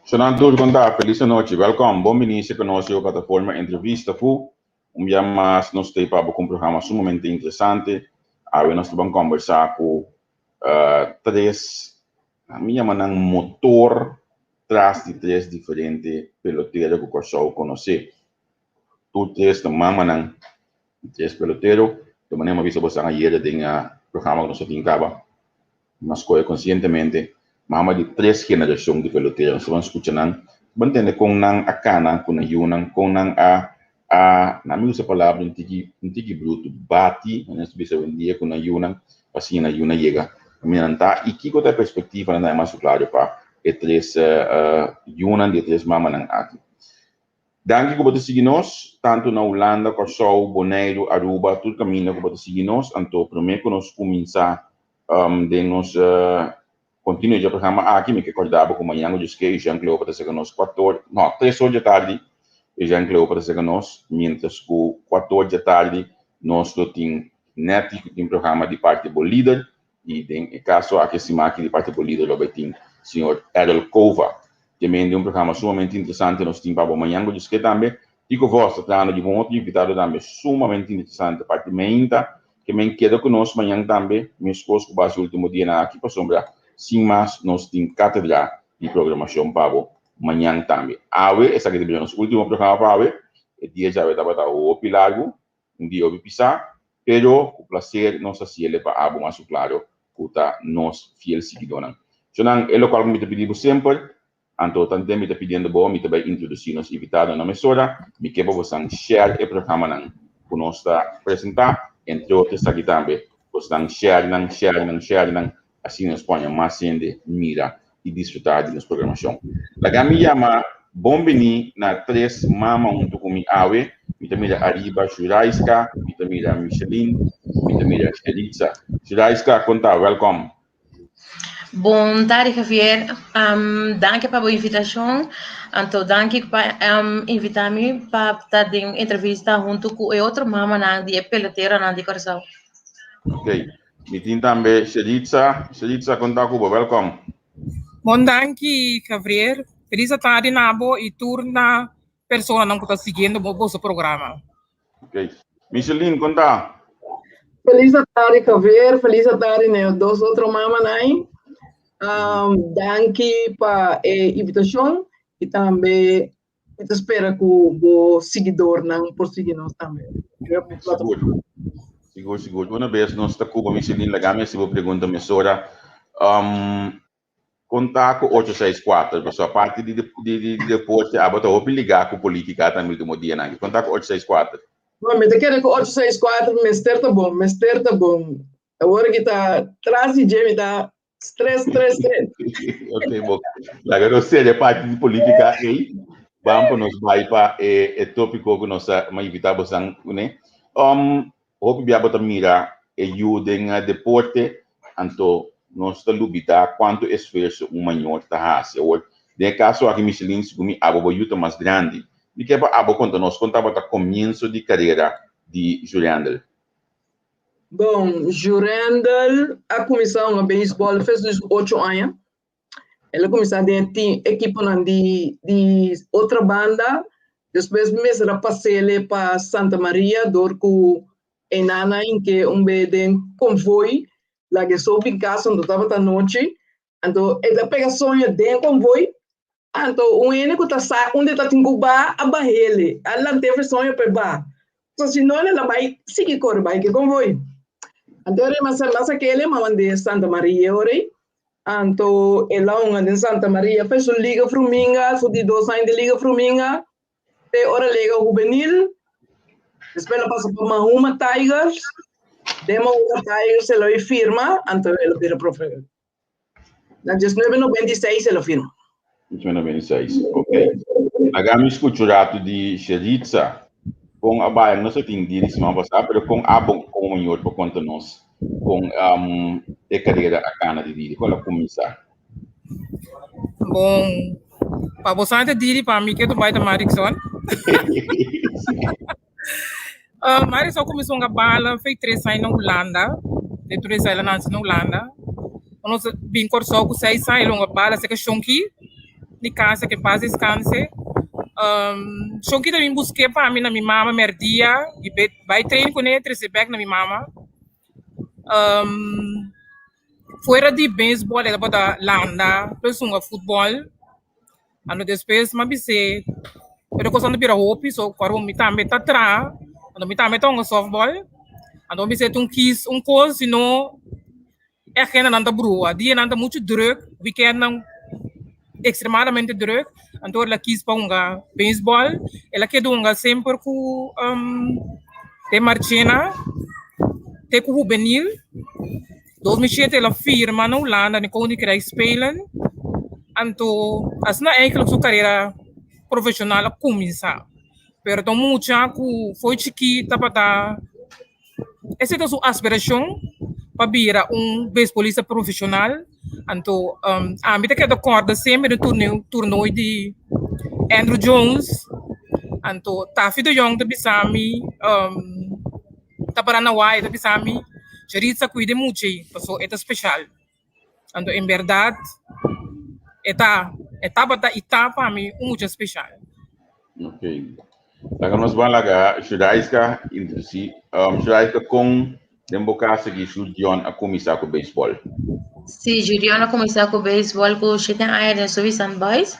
Shonan tur kon ta? Felis anochi. Welkom. Bon bini si konosi e plataforma Entrevista Fu. Un bia mas nos ta pa bo ku un programa sumamente interesante. Awe nos ta ban kombersá ku tres, mi yama nan motor tras di tres diferente pelotero ku Kòrsou konosé. Tur tres ta mamanan di tres pelotero. Di manera mi a bisa boso ayera den e programa ku nos a tin kaba. Mi a skohe konsientemente mama di tres generashon di pelotero. Nos ta ban skucha nan, ban tende kon nan a kana ku nan yunan, kon nan a a, nan mi usa palabra un tiki un tiki brutu, bati, nos ta bisa awendia ku nan yunan pa siña nan yunan yega kaminda nan ta i kiko ta e perspektivanan tambe mas klaro pa e tres yunan di e tres mamanan aki. Danki ku bo ta sigui nos, tantu na Hulanda, Kòrsou, Boneiru, Aruba, tur kaminda ku bo ta sigui nos. Anto promé ku nos kuminsá den nos kontinuo dje programa aki, mi ke kòrda bo ku mañan ku dje ske Jean Cleopa ta sega nos kuator, no, tres or dje tardi Jean Cleopa ta sega nos, miéntras ku kuator dje tardi nos lo tin Netty ku tin programa di parti bo lider i den e kaso aki e siman aki di parti bo lider lo bai tin señor Errol Cova. Te mende un programa sumamente interesante nos tin pa bo mañan ku dje ske tambe. Tico Vos ta trahando di un otro invitado tambe sumamente interesante parti meinta. Ke men keda ku nos mañan tambe, meskos ku base ultimo dianan aki, pasobra sin mas nos tin katedra di programashon pa bo mañan tambe. Awe, esaki ta bira nos ultimo programa pa awe, e dia djawe tabata hopi largu, un dia hopi pisá, pero ku plaser nos a hasiel pa abo mas ku klaro ku ta nos fiel siguidónan. Shonnan, e lokual ku mi ta pidi bo semper, Anto tanten mi ta pidiendo bo, mi ta bai introduci nos invitadonan mesora. Mi ke pa bosan share e programanan ku nos ta presenta, entre otro esaki tambe. Bosnan share nan, share nan, share nan, asina nos por haña mas hende mira i disfruta di nos programashon. Laga mi yama bon bini na tres mama huntu ku mi awe. Mi ta mira ariba Shuraiska, mi ta mira Micheline, mi ta mira Sheritza. Shuraiska, kon ta? Welkom. Bon tardi Javier, um, danki pa bo invitacion. Anto danki pa um, invita mi pa ta den entrevista hunto ku e otro mamanan di e peloteronan di Kòrsou. Ok, mi tin tambe Sheritza. Sheritza, konta ku bo, welkom. Bon danki Javier, felis tardi na bo i tur na personanan ku ta siguiendo bo boso programa. Ok. Micheline, kon ta? Feliz tarde, Javier. Feliz tarde na dos otro mamanan. Danki pa e invitacion y tambe mi ta spera cu bo siguidornan por sigui nos tambe. Sigur. Sigur, sigur. Una bes nos ta cuba, Micheline, laga mi haci bo pregunta mesora. Kon ta ku ocho seis kuater? Pasobra aparte di di deporte abo ta hopi ligá ku polítika tambe ultimo dianan aki. Kon ta ku ocho seis kuater? Bon, mi ta kere ku ocho seis kuater mester ta bon, mester ta bon. Awor ki ta tras di dje mi ta stress, stress, stress. Ok, bo. Laga nos sera e parti di polítika ei. Ban pa nos bai pa e e tópiko ku nos a invitá bosan kuné. Hopi bia bo ta mira e yu den deporte, anto nos ta lubida cuanto esfuerso un mayor ta haci. Awor, den e caso aki, Micheline, segun mi abo bo yu ta mas grandi. Mi kier pa abo conta nos con tabata comienso di carera di Jurendel. Bon, Jurendel a cuminsa hunga beisbol fes di su ocho aña. El a kuminsá den e team, ekiponan di di otra banda, despues mester a pas'ele pa Santa Maria dor ku e nana hink'é un be den konvoi, laga e so bin kas anto tabata anochi, anto e ta pega soño den konvoi, anto un hende ku ta sa unda e ta tin ku ba a bah'ele, a lant'é for soño pa e ba, so si no el a bai sigui kore bai ku e konvoi. Anto e rema sa kele m'a mand'é Santa Maria ora ei, Anto el a hunga den Santa Maria fe su Liga Fruminga, su di dos aña di Liga Fruminga, te ora Liga Hubenil. Despues el a pasa pa Mahuma Tigers. Den Mahuma Tigers el a firma, anto el a bira profesional. Na 1996 el a firma. 1996, ok. Laga mi skucha un ratu di Sheritza. Kon a bai, no sa tin dia di siman pasá, pero kon abo komo mayor por konta nos kon e karera a kana di Didi? Kon el a kuminsá? Bon, pa bo sa ta Didi, pa mi ke tu bai ta Marikson. Marikson kuminsá hunga bala fei tres aña na Hulanda, de tres aña el a nanse na Hulanda. Nos bin Kòrsou ku seis aña el a hunga bala seka shonki. mi casa, que paz descanse. Shonki ta bin busk'é pa mi na mi mama merdia i bai train kuné trese bèk na mi mama. Fuera di beisbòl e tabata landa pues hunga futbòl. Anto despues mi a bis'é pero kosnan ta bira hopi so ku aron mi tambe ta traha anto mi tambe ta hunga sòftbòl. Anto mi bis'é ta un kis un kos sino E agendanan ta brua, dianan ta muchu druk, wikendnan ekstremadamente druk, anto el a kis pa hunga beisbòl. El a keda hunga semper ku te Marchena te ku hubenil. 2007 el a firma na Hulanda den Koninkrijk Spelen, anto asina eigenlijk su karera profeshonal a kuminsá. Pero ta un mucha ku fo'i chikí tabata. Esei ta su aspirashon pa bira un beisbolista profeshonal. Anto ami ta keda kòrda semper di torneo tornoi di Andruw Jones. Anto Taffy de Jong ta bisa mi ta para na waya ta bisa mi Charitza kuida e mucha ei pasobra e ta speshal. Anto en bèrdat e ta e tabata i ta pa mi un mucha speshal. Ok. Laga nos ban laga Shuraiska introducí. Shuraiska, kon den bo kas aki Julion a kuminsá ku beisbòl? Sí, Julion a kuminsá ku beisbòl ku shete aña den Suffisant Boys.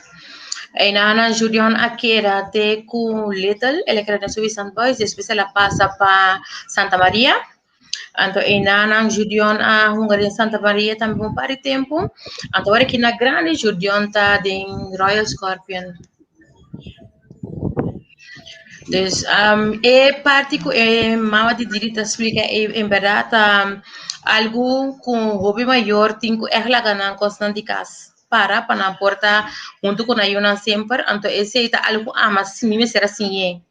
Einan Julion a keda te ku Little, el a keda den Suffisant Boys, despues el a pasa pa Santa Maria. Anto einanan Judion a hunga den Santa Maria tambe un par di tempu. Anto ora ki na grandi Judion ta den Royal Scorpion. Dus um, e parti ku e mama di Didi ta splika e en berdad ta algu ku hopi mayor tin ku ègt laga nan kosnan di kas para pa nan por ta huntu ku nan yunan semper. Anto esei ta algu ku ama mi mester a siñ'é.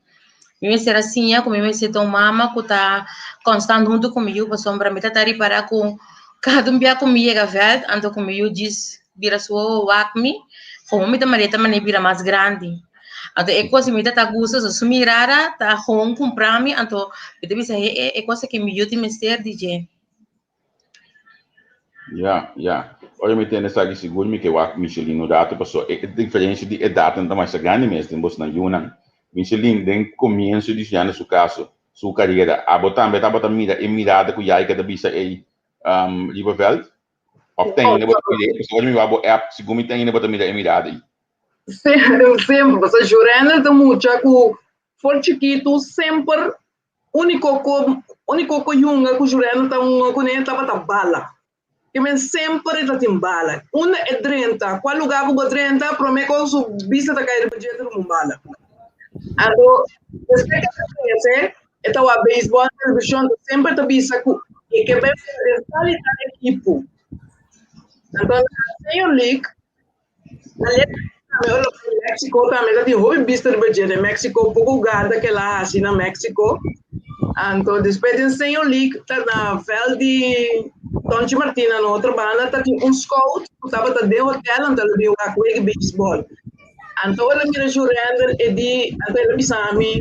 Mi mester a siña ku mi mester ta un mama ku ta konstant huntu ku mi yu pasobra mi ta ta ripará ku kada un bia ku mi yega vèlt anto ku mi yu djis bira su wowo wak mi komo mi ta manera ta manera bira mas grandi. Anto e kos mi ta ta gusta so su mirada ta gewoon kumpra mi anto mi ta bisa he e kos aki mi yu tin mester di dje. Ja, ja. Ora mi tende esaki sigur mi ke wak Micheline un rato paso e diferencia di edadnan ta masha grandi mes den bosnan yunan. Micheline den comienzo di Juliana su caso, su carera, abo tambe tabata mira e mirada cu Yaika ta bisa ey riba veld? Of ten hende bo ta mira e? Pasobra ora mi wak bo app sigur mi ten hende bo ta mira e mirada ey. Semper, pasobra Jurendel ta mucha cu for chikitu semper Úniko ku úniko ku yunga ku Jurena ta hunga kuné tabata bala. Ke men semper e ta tin bala. Unda e drenta, kua lugá ku bo drenta, promé ku su bista ta kai riba dje ta ruma un bala. Anto despues ku e ta krese, e ta wak beisbòl na televishon, ta semper ta bisa ku e ke bai hunga den tal i tal ekipo. Anto na Senior League Na letra tambe ora lo bai Mexico tambe ta tin hopi bista riba dje den Mexico poko gada ke el a hasi na Mexico anto despues den Senior League ta na veld di Tonchi Martina na otro banda ta tin un scout ku tabata den hotel anto el a bin wak wega baseball anto ora el a mira Jurender e di anto el a bisa mi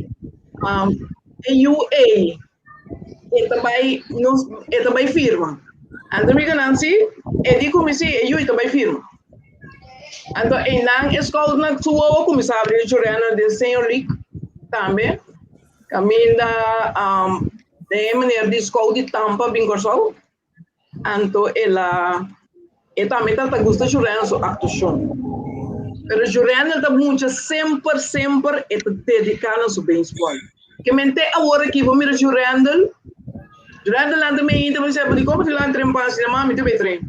e yu ei e ta bai nos e ta bai firma. Anto mi ganan si, e di ku mi si, e yu ta bai firma. Anto einan e scout nan su wowo kuminsá abri Jurena den Senior League tambe. Kaminda um, den e meneer di scout di Tampa bin Kòrsou. Anto el a e tambe ta gusta Jurena su aktuashon. Pero Jurena ta mucha semper semper e ta dediká na su beisbòl. Ke men te awor aki bo mira Jurendel, Jurendel lanta meinta bo bisa dikon bo ta lanta tren pas? Di mami ta bai tren.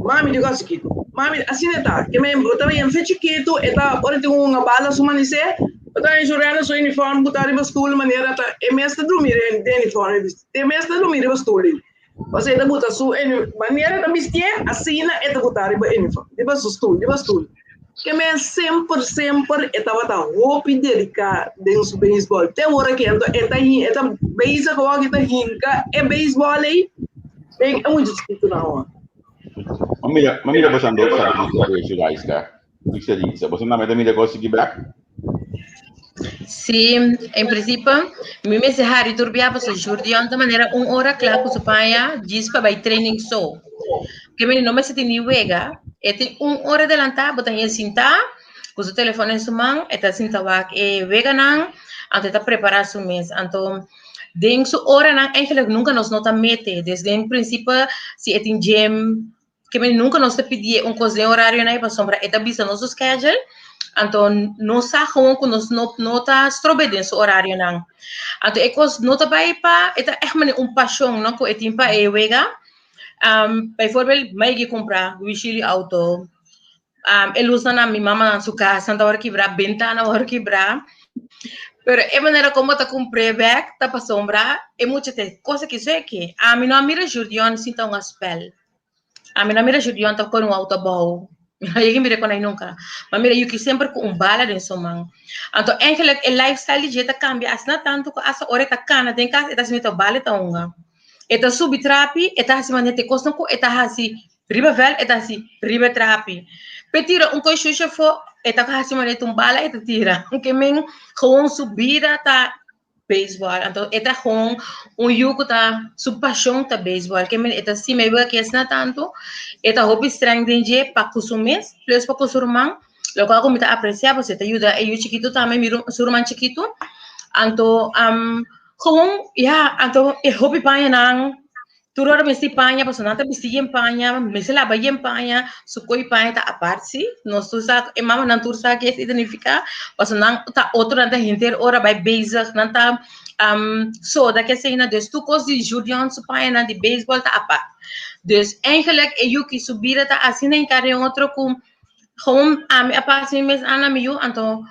Mami di gosi kiko. Mami asina e ta. Ke men bo ta bai fe chikitu e ta ora tin un bala su manisé bo ta haña Jurendel su uniform ku ta riba stul manera ta e mes ta drumi den uniform e mes ta drumi riba stul ei. Pasobra e ta buta su manera e ta bistié, asina e ta buta riba uniform, riba su stul, riba stul. Ke men semper, semper e tabata hopi dediká den su beisbòl. Te ora ke anto e ta e ta bezig awor e ta hinka e beisbòl ei den e mucha chikitunan awor. Ma mira, ma mira boso ando sa ku Shuraiska, ku Sharitza. Boso nan meta mira kos sigui bèk? Sí, en principio, mi mester hari tur bia paso Jurdion ta manera un ora kla ku su paña djis pa bai training so. Ke meni no mester tin ni wega, e tin un ora adelantá, bo ta hia sintá, Ku su telefòn den su man, e ta sinta wak e weganan, anto e ta prepará su mes. Anto den su oranan eigenlijk nunka nos no ta mete. Dus den prinsipio si e tin gym, ke men nunka nos ta pidié un kos den orarionan ei pasobra e ta bisa nos su schedule, anto nos sa gewoon ku nos no no ta strob'é den su orarionan. Anto e kos no ta bai pa, e ta ègt manera un pashon no ku e tin pa e wega. Bijvoorbeeld, mi a yega kumpra wishili auto, e lusnan na mi mama su kas nan ta wòrdu kibrá, bentana a wòrdu kibrá. Pero e manera komo ta kumpr'é bèk ta pasobra e mucha ta e kos aki so e ke. Ami no a mira Jurdion sinta un spèl. Ami no a mira Jurdion ta kore un outo abou. Mi no a yega mira kon ei nunka. Mi a mira Yuki semper ku un bala den su man. Anto eigenlijk e lifestyle di dje ta kambia asina tantu ku asta ora e ta kana den kas e ta sinti ta bala e ta hunga. E ta subi trapi, e ta hasi manera te kosnan ku e ta hasi riba vèlt, e ta hasi riba e trapi. P'e tira un kos shusha afó, e ta hasi manera un bala e ta tira. Ke men gewoon su bida ta beisbòl. Anto e ta gewoon un yu ku ta su pashon ta beisbòl. Ke men e ta stima e wega ki asina tantu, e ta hopi strèng den dje pa ku su mes, plus pa ku su ruman. Lokual ku mi ta apresiá pasobra e ta yuda e yu chikitu tambe, mi su ruman chikitu. Anto Gewoon, ya, anto e hopi pañanan, tur ora mester paña, pasobra nan ta bisti yen paña, mester laba yen paña, su ko'i paña ta apart si, nos tur sa, e mamanan tur sa ke esei ta nifiká, pasobra nan ta otro, nan ta henter ora bai bezig, nan ta soda ke asina, dus tur kos di Julian su pañanan di beisbòl ta apart. Dus eigenlijk e yuki su bida ta asina hinká den otro ku gewoon ami a pasa mi mes ana mi yu, anto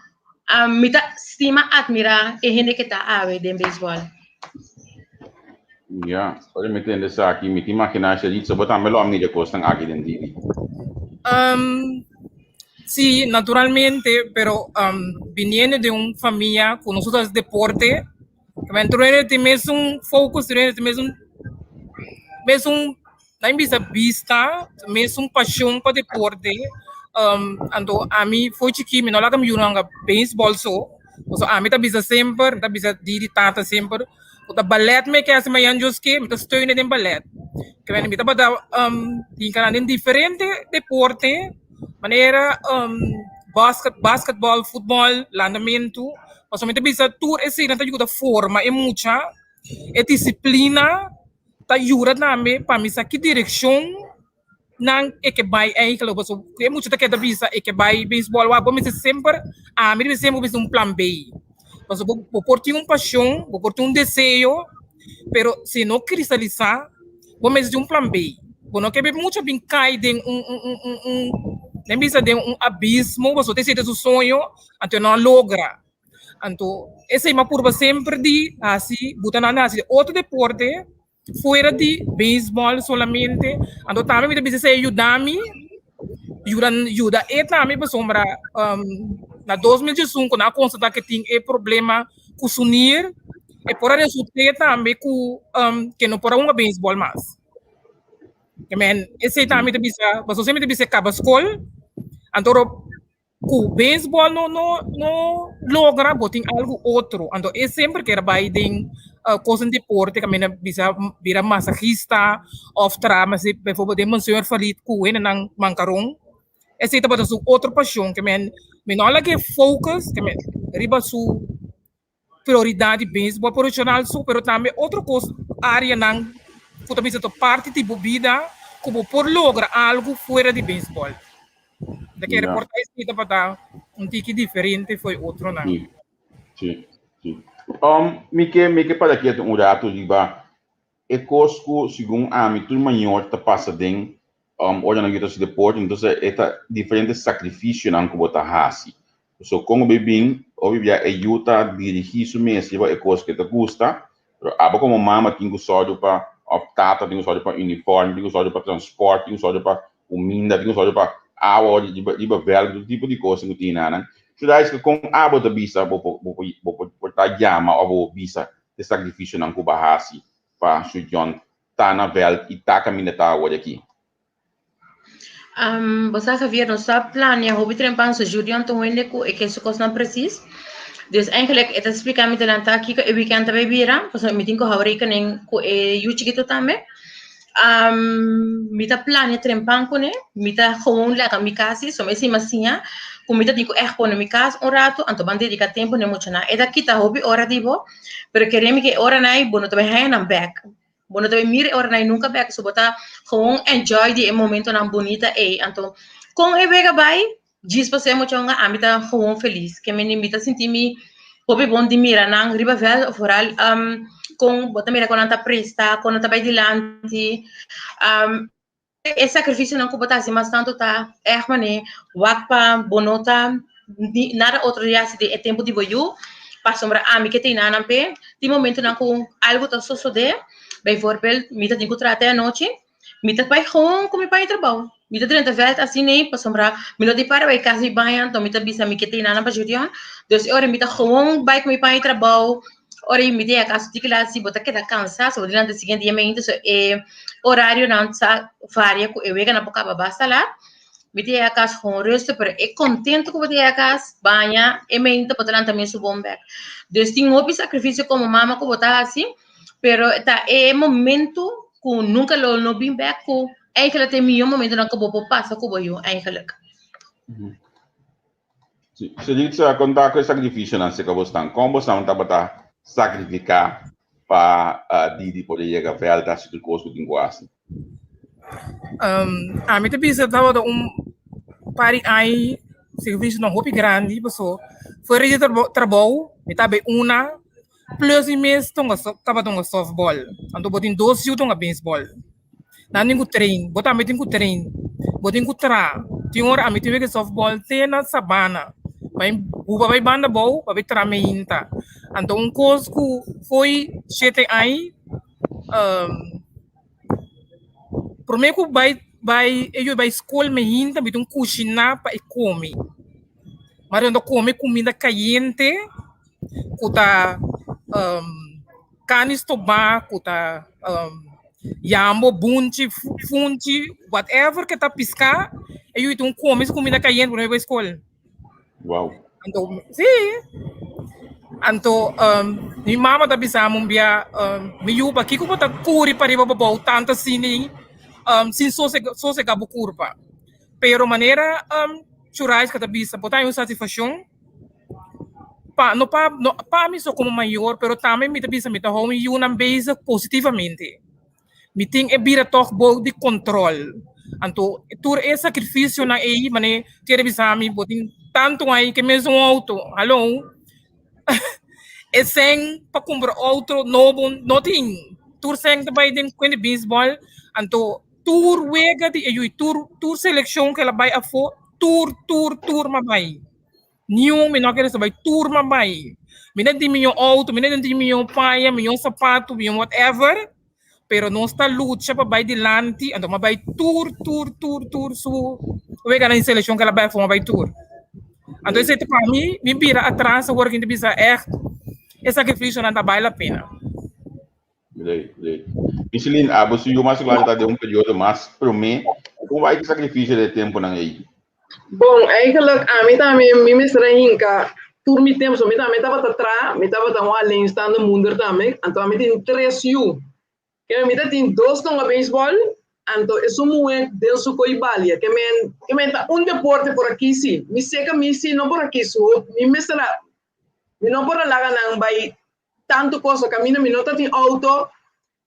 Mi ta stima admira e hende ke ta awe den beisbòl. Ya, ora mi tende esaki, mi ta imaginá Sharitza, bo tambe lo a mira kosnan aki den TV. Sí, naturalmente, pero biniendo di un famia ku nos ta hasi deporte, tur hende tin mesun focus, tur hende tin mesun mesun Nan bisa bista mesun pasion pa deporte anto ami for chikí mi no laga mi yunan hunga beisbòl so pasobra ami ta bisa semper mi ta bisa di di tata semper ku ta balèt mi ke hasi mañana Dios ke mi ta steun den balèt kiba mi tabata hinka nan den diferente deporte manera basketbòl futbòl landamentu pasobra mi ta bisa tur esei nan ta yuda forma e mucha e disiplina. Ta yuda tambe pa mi sa ki direkshon nan e ke bai eigenlijk pasobra e mucha ta keda bisa e ke bai beisbòl wak bo mester semper ami ta bisa semper bo mester un plan B pasobra bo por tin un pashon bo por tin un deseo pero si no kristalisá bo mester tin un plan B bo no ke be mucha bin kai den un un un un un nan bisa den un abismo pasobra esei ta su soño anto e no a logra. Anto esei mi a purba semper di hasi, buta nan hasi otro deporte fuera di beisbòl solamente. Anto tambe mi ta bisa esei a yuda mi, yuda yuda e tambe pasobra na 2011 ku nan a konstatá ke tin e problema ku su nir, e por a result'é tambe ku ke no por a hunga beisbòl mas. Ke men esei tambe mi ta bisa, pasobra esei mi ta bisa e kaba skol, anto Ku beisbòl no no no logra bo tin algu otro. Anto e semper kier bai den kos den deporte kaminda bisa bira masahista òf traha masi beivoorbeeld den Monseñor Farid ku hendenan mankaron. Esei tabata su otro pashon ke men mi no a lag'é focus ke men riba su prioridat di beisbòl profeshonal su pero tambe otro kos áreanan ku ta bisa ta parti di bo bida ku bo por logra algu fuera di beisbòl. Ta kere por ta esei tabata un tiki diferente for e otronan. Sí, sí, sí. Mi ke mi ke para ketu un ratu riba E kos ku segun ami tur mayor ta pasa den ora nan yuda su deporte, entonces e ta diferente sakrifisionan ku bo ta hasi. So kon bo bin, hopi bia e yu ta dirigí su mes riba e kos ku e ta gusta, pero abo komo mama tin ku sòru pa, òf tata tin ku sòru pa uniform, tin ku sòru pa transpòrt, tin ku sòru pa kuminda, tin ku sòru pa awa riba riba vèlt, tur tipo di kos ku tin nan. Shudaiska, kon abo ta bisa bo por bo por ta yama òf bo por bisa e sakrifisionan ku bo a hasi pa su John ta na vèlt i ta kaminda ta awor aki? Bo sa Javier, nos ta plania hopi trempan so Julian ta un hende ku e ke su kosnan presis. Dus eigenlijk e ta splika mi delantá kiko e weekend ta bai bira, pasobra mi tin ku hou rekening ku e yu chikitu tambe. Mi ta plania trempan kuné, mi ta gewoon laga mi kasi, so mi a siña siña. Ku mi ta tin ku ègt pone mi kas un ratu, anto ban dediká tempu na e muchanan. E ta kita hopi ora di bo, pero kere mi ku e oranan ei bo no ta bai haña nan bèk. Bo no ta bai mira e oranan ei nunka bèk, so bo ta gewoon enjoy di e momentonan bunita ei. Anto kon e wega bai, djis pasó e muchanan ami ta gewoon felis. Ke mi mi ta sinti mi hopi bon di mira nan riba vèld, vooral kon bo ta mira kon nan ta presta, kon nan ta bai dilanti. E sacrificionan cu bo ta haci mas tanto ta echt mane wak pa bo no ta nada otro di haci den e tempo di bo yu, pasobra ami ke tin nan p'e, tin momentonan cu algo ta sosode, bijvoorbeeld mi ta tin cu traha te anochi, mi ta bai gewoon cu mi bai trabao, mi ta drenta veld asina pasobra mi no tin para bai cas mi baña, anto mi ta bisa mi ke tin nan pa Jurion, dus e ora mi ta gewoon bai cu mi paña trabao. Ora i mi ta yega kas tiki laat si bo ta keda kansa so bo di lanta siguiente dia mainta so e orarionan sa varia ku e weganan por kaba basta laat. Mi ta yega kas gewoon rustig pero e kontento ku bo ta yega kas baña e mainta bo ta lanta mesun bon bek. Dus tin hopi sakrifisio komo mama ku bo ta hasi pero ta e momento ku nunka lo no bin bek ku eigenlijk ta e mihó momentonan ku bo por pasa ku bo yu eigenlijk. Si, Seritza, konta ku e sakrifisionan serka bosnan. Kon bosnan tabata sakrifiká pa Didi por a yega vèlt hasi tur kos ku tin ku hasi? Ami ta bisa tabata un par di aña sakrifisionan hopi grandi paso fuera di trabou mi ta bai una plus mi mes tabata hunga softball anto bo tin dos yu ta hunga beisbòl. Nan tin ku train, bo tambe tin ku train, bo tin ku traha. Tin ora ami tin wega softball te na Sabana, bai huba bai banda abou pa bai traha meinta. Anto un kos ku foi shete ai, prome ku bai bai e yu bai skol meinta mi tin kushiná pa e kome. Mari nan ta kome kuminda kayente ku ta Kani stobá ku ta yambo, bunchi, funchi, whatever ke ta piská, e yu tin kome su kumida kayente promé bai skol. Wow. Anto, sí. Anto, mi mama ta bisa mi un bia, mi yu, pakiko bo ta kuri pariba pabou tantu asina sin sosegá bo kurpa? Pero manera Churaiska ta bisa, bo ta haña un satisfashon. Pa no pa no pa mi so komo mayor pero tambe mi ta bisa mi ta hou mi yunan bezig positivamente. Mi tin e bira tòg bou di kòntròl. Anto tur e sakrifisionan ei manera kere bisa mi bo tin tantu ai ke mes un outo haló e sèn pa kumpra outo nobo no tin tur sèn ta bai den kuenta beisbòl anto tur wega di e yu tur tur selekshon ku el a bai afó tur tur tur m'a bai. Niun mi no a kere sa bai tur m'a bai. Mi no tin miño auto, mi no tin miño paña, miño sapato, miño whatever, pero nos ta lucha pa bai dilanti, anto m'a bai tur, tur, tur, tur su weganan di seleccion ku el a bai afó, m'a bai tur. Anto esei ta pa mi, mi bira atras awor ku mi ta bisa ègt e sakrifisionan ta bai la pena. Great, great. Micheline, abo su yu mas claro ta den un periodo mas promé. Kon bai ki sacrificio de temponan ei? Bon, eigenlijk ami tambe mi mester a hinka tur mi tempo, so mi tambe tabata traha, mi tabata un alleenstaande moeder tambe, anto ami tin tres yu. Ke mi ta tin dos ta hunga beisbòl, anto esun muhé den su ko'i balia. Ke men, ke men ta un deporte por aki si, mi seka mi si no por aki su, mi mester a, mi no por a laga nan bai tantu kos kaminda mi no ta tin outo,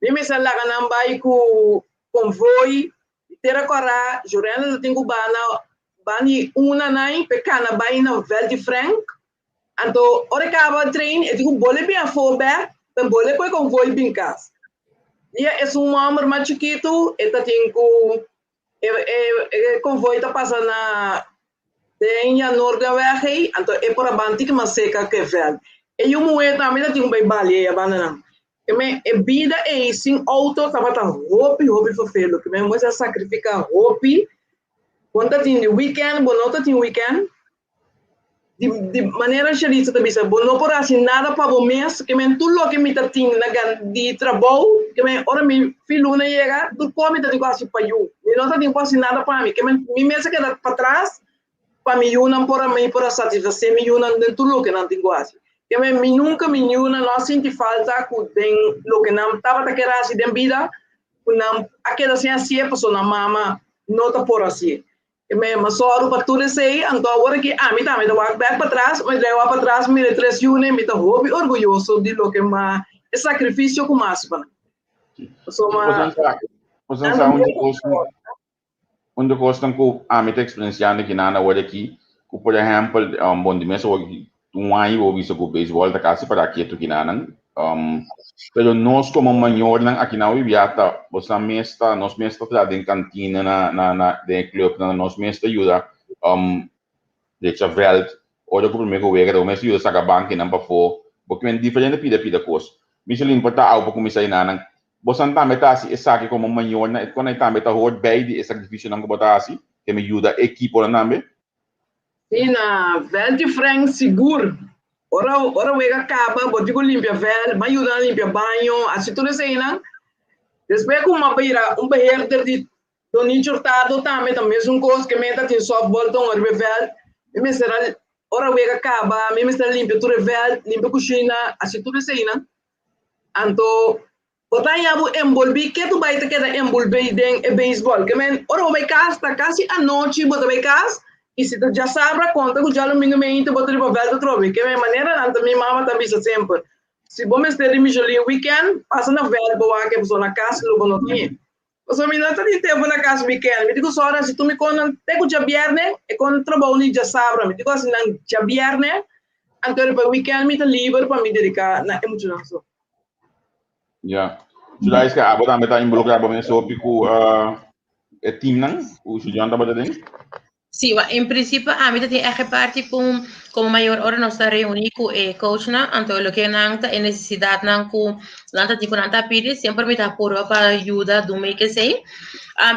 mi mester laga nan bai ku konvoi di Tera Kòrá, Jorena ta tin ku bana bani una nai p'e kana bai na Veld di Frank, anto ora e kaba train e tin ku bole bin afó bèk p'e bole ku e konvoi bin kas. Dia esun hòmber mas chikitu e ta tin ku e e konvoi ta pasa na Den ya Noorderweg ei, anto e por a ban tiki mas seka ku e vèlt. E yu muhé tambe ta tin ku bai balia ei a bandanan. Ke men e bida ei sin outo tabata hopi hopi ferfelu. Ke men mester a sakrifiká hopi. Bo no ta tin di wikènt, bo no ta tin wikènt. Di di manera Sharissa ta bisa, bo no por hasi nada pa bo mes. Ke men tur loke mi ta tin na gan di trabou, ke men ora mi fin luna yega, tur kos mi ta tin ku hasi pa yu. Mi no ta tin ku hasi nada pa mi. Ke men mi mes a keda patras pa mi yunan por a mi por a satisfasé mi yunan den tur loke nan tin ku hasi. Ke men mi nunka mi yunan no a sinti falta ku den loke nan tabata kere hasi den bida, ku nan a keda sin hasié pasobra nan mama no ta por hasié. E me m'a sòru pa tur esei, anto awor aki ami tambe ta wak bèk patras, mi ta wak patras mira e tres yunan, mi ta hopi orguyoso di loke m'a, e sakrifisio ku m'a hasi pa nan. Pasobra Boso sa un di kos un di kosnan ku ami ta eksperensiando kinan awor aki, ku por ehèmpel, bon di mes awor un aña bo bisa ku beisbòl ta kasi para ketu kinanan. Pero nos komo mayornan aki na Wibia ta bosa mes ta nos mes ta traha den kantina na na na den e clubnan nos mes ta yuda drecha vèlt ora ku promé ku wega ta bo mes ta yuda saka bankinan pafó bo kimen diferente pida pida kos. Michelin por ta awe pa kuminsá enanan. Bosan tambe ta hasi esaki komo mayornan e kon tambe ta hoort bij di e sakrifisionan ku bo ta hasi ke mi yuda e ekiponan tambe? Si na vèlt di Frank sigur. Ora ora wega kaba bo tin ku limpia vèlt, ban yuda nan limpia baño, hasi tur eseinan. Despues ku m'a bira un beheerder di Donichi Hurtado tambe ta mesun kos ke meta tin softball ta un riba e vèlt. Mi mester a ora wega kaba mi mester a limpia tur e vèlt, limpia kushina, hasi tur eseinan. Anto Bo ta haña bo enbolbí, ke tu bai ta keda enbolbí den e beisbòl? Ke men, ora bo bai kas, ta kasi anochi bo ta bai kas, i si ta djasabra, konta ku djalumingu meinti bo ta riba vèlt atrobe. Ke men, manera nan ta mi mama ta bisa semper, si bo mester di Michelin wikènt, pasa na vèlt bo wak e pasobra na kas lo bo no tin e. Pasobra mi no ta tin tempu na kas wikènt. Mi tin ku sòru hasi tur mi kosnan te ku djabièrnè, e kon trabou ni djasabra. Mi tin ku hasi nan djabièrnè, anto riba wikènt mi ta liber pa mi dediká na e muchanan so. Ja. Zulaiska, abo tambe ta involucra bo mes hopi cu e teamnan cu Julian tabata den? Sí, wa, en principio ami ta tin echt e parti cu como mayor ora nos ta reuni cu e coachnan, anto loke nan ta e necesidadnan cu nan ta tin cu nan ta pidi, semper mi ta purba pa yuda dun mi esey.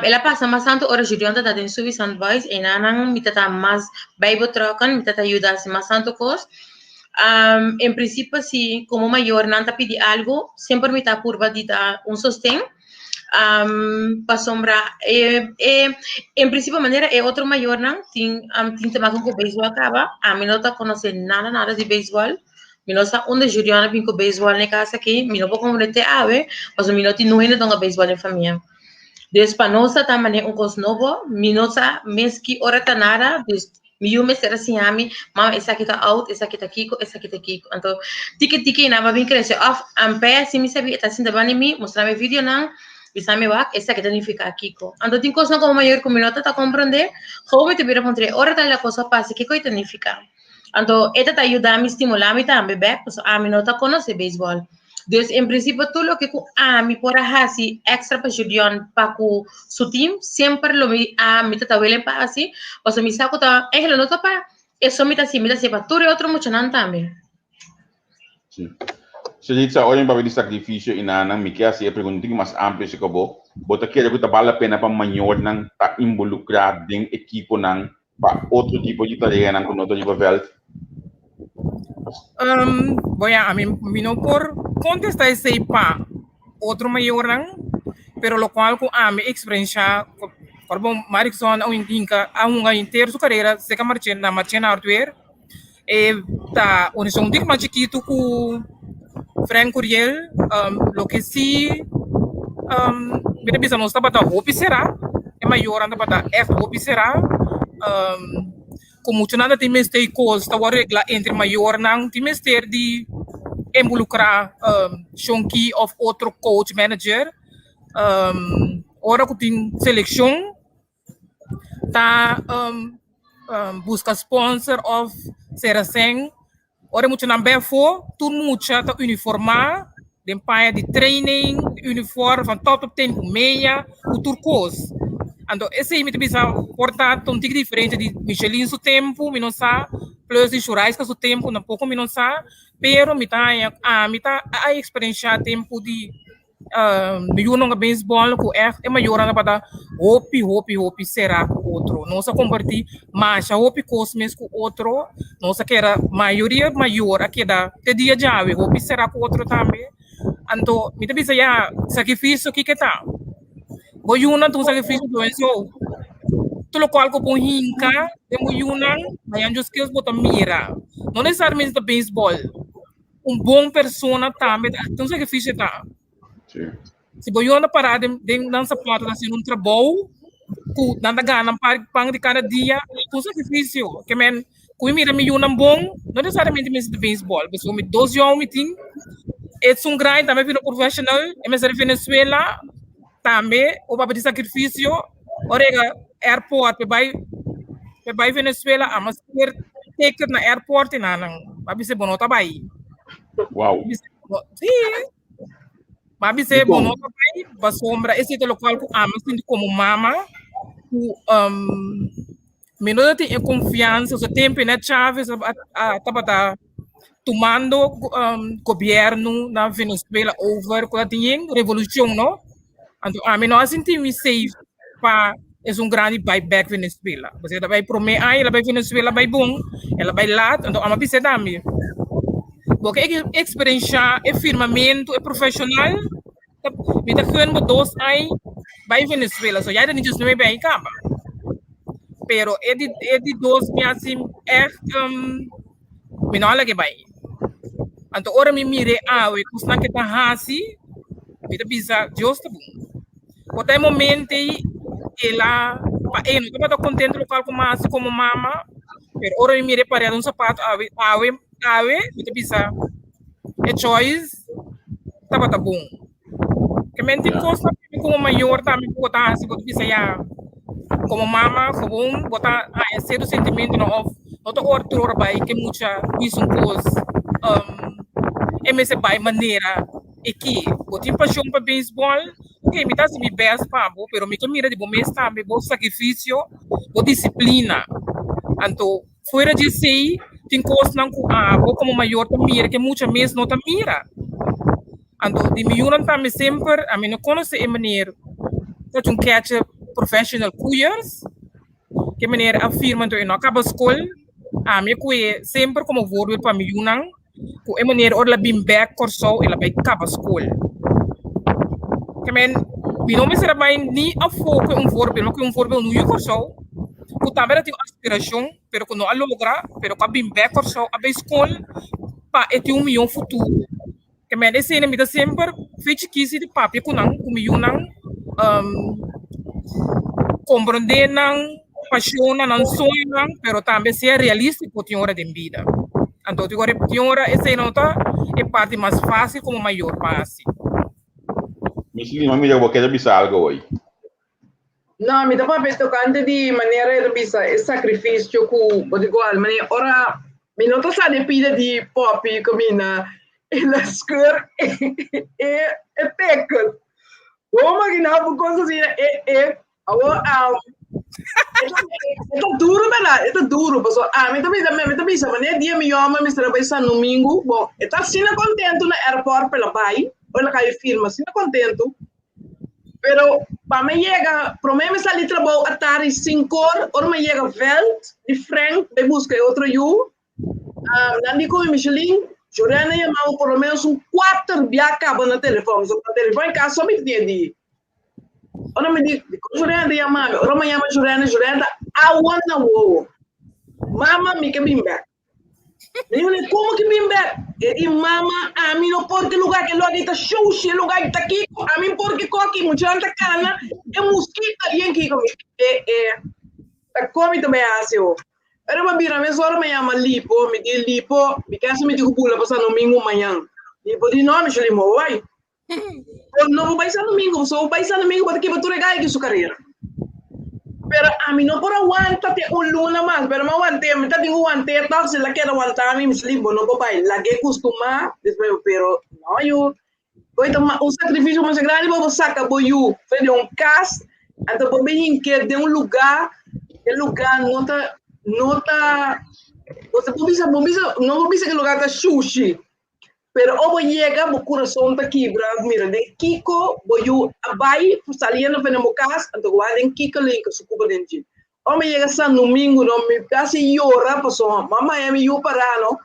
El a pasa mas tanto ora Julian ta ta den Suicide Boys, eynan mi ta ta mas bij betrokken, mi ta ta yuda haci mas tanto cos. En principio si como mayornan ta pidi algo, semper mi ta purba di ta un sosten. Pasobra e, e, en principio manera e otro mayornan tin, tin te maken cu beisbol caba, ami no ta conoce nada nada di beisbol. Mi no sa unda Juliana bin cu beisbol na e casa aki, mi no por comprende te awe, pasobra mi no tin nun hende ta hunga beisbol den famia. Dus pa nos ta ta manera un cos nobo, mi no sa mes ki ora ta nada, dus Mi yu mester a siña mi, mama esaki ta out, esaki ta kiko, esaki ta kiko. Anto tiki tiki nan a bin krese òf ampea si mi sabi e ta sinta banda di mi, mustra mi videonan, bisa mi wak esaki ta nifiká kiko. Anto tin kosnan komo mayor ku mi no ta ta komprondé, gou mi ta bira puntra ora tal kos a pasa kiko e ta nifiká. Anto e ta ta yuda mi stimulá mi tambe bèk pasobra ami no ta konosé beisbòl. Dus en principio tur loke ku ami por a hasi extra pa Julian pa ku su team, semper lo mi a mi ta ta willing pa hasi, pasobra mi sa ku ta eigenlijk no ta pa eso mi ta hasi, mi ta hasi pa tur e otro muchanan tambe. Sí. Shelitza, ora mi papia di sacrificio i nannan, mi ke hasi e pregunta un tiki mas amplio si bo. Bo ta kere ku ta bal la pena pa mayornan ta involukrá den ekiponan pa otro tipo di tareanan ku no ta riba vèlt? Bo ya, ami mi no por kontestá esei pa otro mayornan, pero lokual ku ami eksperenshá, ora bo Marikson a hinka a hunga henter su karera serka Marchena na Marchena Hardware, e ta un un tiki mas chikitu ku Frank Curiel, loke si mi ta bisa nos tabata hopi será, e mayornan tabata ègt hopi será, ku muchanan ta tin mester kos ta wòrdu reglá entre mayornan, tin mester di involukrá shonki òf otro coach, manager, ora ku tin selekshon. Ta buska sponsor of sera sèn. Ora e muchanan bai afó, tur mucha ta uniformá den paña di training, uniform van top tot teen ku meya, ku tur kos. Anto esei mi ta bisa por ta un tiki diferente di Michelin su tempu, mi no sa, plus di Shuraiska su tempu tampoco mi no sa, pero mi ta haña ami ta a eksperenshá tempu di Mi yunan a beisbòl ku ègt e mayornan tabata hopi hopi hopi será ku otro. Nos a kompartí masha hopi kos mes ku otro. Nos a keda mayoria mayor a keda te dia djawe hopi será ku otro tambe. Anto mi ta bisa ya sakrifisio kiko ta? Bo yunan ta un sakrifisio so. Tur lokual ku bo hinka den bo yunan, mañana djos kios bo ta mira. No nesesariamente ta beisbòl. Un bon persona tambe ta un sacrificio ta. Sí. Si bo yona pará den, den nan zapato ta haciendo un trabou, Ku nan ta gana pan di kada dia ku sakrifisio. Ke men ku mi mira mi yunan bon, no nesesariamente mester ta beisbòl, pasobra mi dos yòn mi tin, esun grandi tambe bira profeshonal, e mester di Venezuela tambe o papia di sakrifisio, ora yega airport pa e bai pa e bai Venezuela a mas ker ticket na airport i nan nan a bisa bo no ta bai. Wow. Sí. Ma bis'é bo no ta bai pasobra esei ta lokual ku ami a sinti komo mama ku mi no ta tin e konfiansa so tempu na Chavez a tabata tumando gobièrnu na Venezuela over ku ta tin revolushon no anto ami no a sinti mi safe pa esun grandi bai bèk Venezuela pasobra el a bai promé aña el a bai Venezuela bai bon el a bai lat anto ami a bisa tambe bo ke eksperenshá e firmamentu e profeshonal mi ta gun bo dos aña bai Venezuela so ya ta 19 aña kaba pero e di e di dos mi a hasi ègt mi no a lag'é bai anto ora mi mir'é awe kusnan ke ta hasi mi ta bisa Dios ta bon. Por ta e momento ei el a pa e no tabata contento locual cu mi a haci como mama, pero ora mi mira e pared un zapato awe awe awe mi ta bisa e choice tabata bon. Ke men tin cos tambe como mayor tambe cu bo ta haci bo ta bisa ya como mama gewoon bo ta haya cierto sentimentonan of no ta ora tur ora bay ke mucha bisa un cos e mester bay manera E ki? Bo tin pashon pa beisbòl? Oke, mi ta hasi mi bèst pa bo, pero mi ta mira di bo mes tambe bo sakrifisio, bo disiplina. Anto, fuera di esei, tin kosnan ku abo komo mayor ta mira ku e mucha mes no ta mira. Anto, di mi yunan tambe semper, ami no konosé e meneer ta un catcher professional Koeiers, ke meneer a firma anto e no a kaba skol, ami a kohe semper komo voorbeeld pa mi yunan. Ku e manera ora el a bin bek Kòrsou el a bai kaba skol. Ke men mi no mester a bai ni afó ku un voorbeeld, ma ku un voorbeeld nu yu Kòrsou ku tambe ta tin aspirashon pero ku no a logra pero ku a bin bek Kòrsou a bai skol pa e tin un mihó futuro. Ke men esei mi ta semper fe chikisi di papia ku nan ku mi yunan komprondé nan pashonnan, nan soñonan, pero tambe sea realístiko tin ora den bida. Anto tin ora tin ora esei no ta e parti mas fásil komo mayor pa hasi. Micheline, m'a mira bo keda bisa algo hoy. No, mi ta papia tokante di manera e ta bisa e sakrifisio ku bo di goal. Manera ora mi no ta sa di pida di popi kaminda el a skeur e e tekel. Bo imaginá bo kos asina e e Awor, um, e ta duro, berdad? E ta duro, paso ami ta bisa, mi ta bisa, wanneer dia mi yoma mi estará bai San Domingo, bon, e ta asina contento na airport pa el a bai, ora el a kai firma, asina contento. Pero pa mi yega, prome mi sali trabou atardi sinkor, ora mi yega veld di Frank bai buska e otro yu, um, nan di ku mi, Micheline, Jorena yama bo por lo menos un kuater bia kaba na telefon, so na telefon e kas so mi tinha di Ora mi di, dikon Jurena ta yama mi? Ora mi yama Jurena, Jurena ta awa na wowo. Mama, mi ke bin bek. Mi di, komo ke bin bek? E di, mama, ami no por ke lugar, ke lugar ta shushi, e lugar ta kiko, ami por ke koki, muchanan ta kana, e muskito yen kiko. Mi di, e, e, ta kon mi ta bai hasi ho? Ora mi bira mesora mi yama Lipo, mi di, Lipo, mi ke hasi mi tin ku bula pa San Domingo mañan. Lipo di, no, mi shali, mo bai. Bo no por bai San Domingo, so bo bai San Domingo bo ta kibra tur e gai di su karera. Pero ami no por awanta te un luna mas, pero mi a want'é, mi ta tin ku want'é tòg, si el a keda wanta mi, mi si bo no por bai, lag'é kustumá, despues, pero no yu, bo ta un sakrifisio masha grandi pa bo saka bo yu for di un kas, anto bo bin hink'é den un lugá, e lugá no ta, no ta, bo bisa, bo bisa, no por bisa ku e lugá ta shushi. Pero o bo yega, bo kurason ta kibra, mira den kiko bo yu a bai saliendo for den bo kas, anto bo wak den kiko lo hinka su kupa den dje. Ora mi yega San Domingo no, mi kasi yora pasobra mama haña mi yu pará no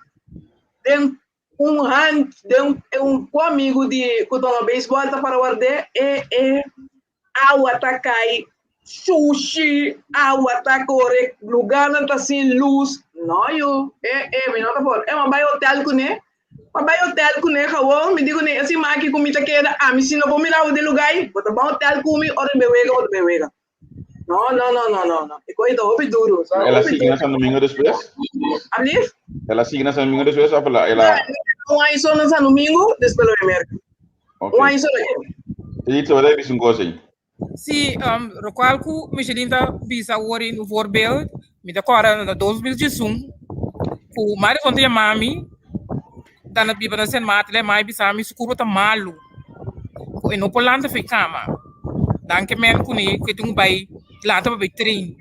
den un hand, den un ku amigu di ku tuma beisbòl ta para ward'é, e e awa ta kai, sushi, awa ta kore, lugarnan ta sin lus. No yu, e e mi no ta por. E mi a bai hotel kuné, mi a bai hotel kuné gewoon, mi di kuné e siman aki ku mi ta keda, ami si no por mira bo den lugar ei, bo ta bai hotel ku mi ora mi bai wega, bo ta bai wega. No, no, no, no, no, no. E kos ta hopi duru. El a sigui na San Domingo despues? Alblief? El a sigui na San Domingo despues of el a... Un aña so na San Domingo, despues lo bai Merca. Okay. Un aña so na Elitza, bo ta bisa un kos ei? Si, um, lokual ku Micheline ta bisa awor in un voorbeeld, mi ta kòrda na 2011 ku Madison ta yama mi, ta na biba na Sint Maarten, el a yama mi bisa mi su kurpa ta malu, ku e no por lanta for e kama. Dan ke men kuné ku e tin ku bai lanta pa bai train.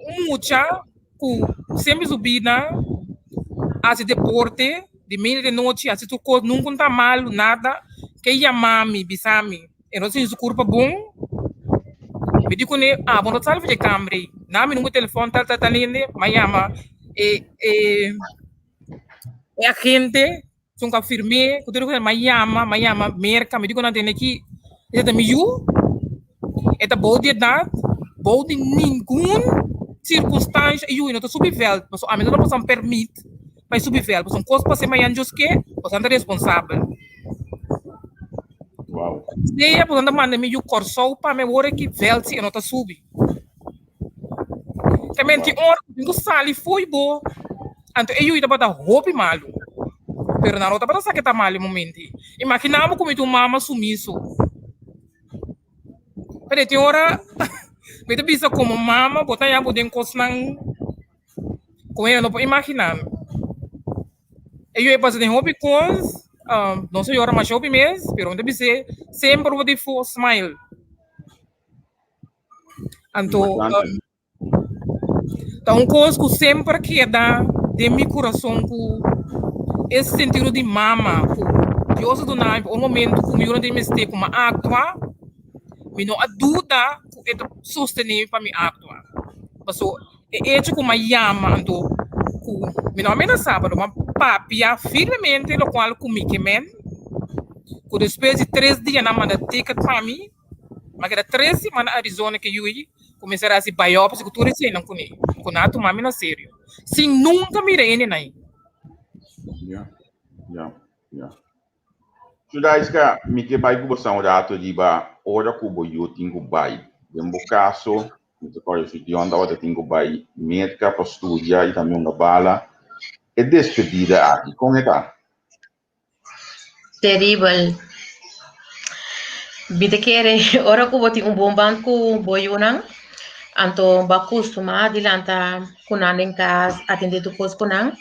Un mucha ku semper su bida hasi deporte di media di nochi hasi tur kos nunka un ta malu nada ke yama mi bisa mi e no sinti su kurpa bon mi di kuné abo no sali for di e kamber ei na mi number telefòn tal tal tal hende mi a yama e e e agente Sun ka firm'é ku tur mi a yama, mi a yama Merka, mi di ku nan tene ki e ta mi yu, e ta bou di edat, bou di ningun sirkunstansha e yu no ta subi vèlt, pasobra ami no ta pasan pèrmit pa e subi vèlt, pasobra un kos pas'é mañana Dios ke, boso ta responsabel. Sea boso ta manda mi yu Kòrsou pa mi awor aki vèlt si e no ta subi. Ta menti ora ku tin ku sali fo'i bo, anto e yui tabata hopi malu. Pero nan no tabata sa ke ta malu e momento ei. Imaginá bo ku mi ta un mama sumiso. Pero tin ora mi ta bisa komo mama bo ta haña bo den kosnan ku hende no por imaginá. E yui a pasa den hopi kos, nos a yora masha hopi mes, pero mi ta bis'é semper bo tin for smile. Anto, Importante. ta un kos ku semper keda den mi kurason ku e sentido di mama ku Dios a duna mi pa un momento ku mi yuna den mester ku mi a aktua, mi no a duda ku e ta sostene mi pa mi aktua. Paso e echo ku mi a yama anto ku mi no a menasá pero mi a papia firmemente lokual ku mi ke men, ku despues di tres dia nan manda ticket pa mi. Ma keda tres siman na Arizona ke yui kuminsá hasi biopsy ku tur eseinan kuné, ku nan a tuma mi na serio, sin nunka mira hende nan. Ya, ya, ya. Sudaiska, mi ke bai ku bo sa un rato riba ora ku bo yu tin ku bai. Den bo kaso, mi ta kòrda su Dion tabata tin ku bai Merka pa studia i tambe hunga bala. E despedida aki, kon e ta? Teribel. Mi ta kere ora ku bo tin un bon band ku bo yunan, anto bo a kustumá di lanta ku nan den kas, atendé tur kos ku nan.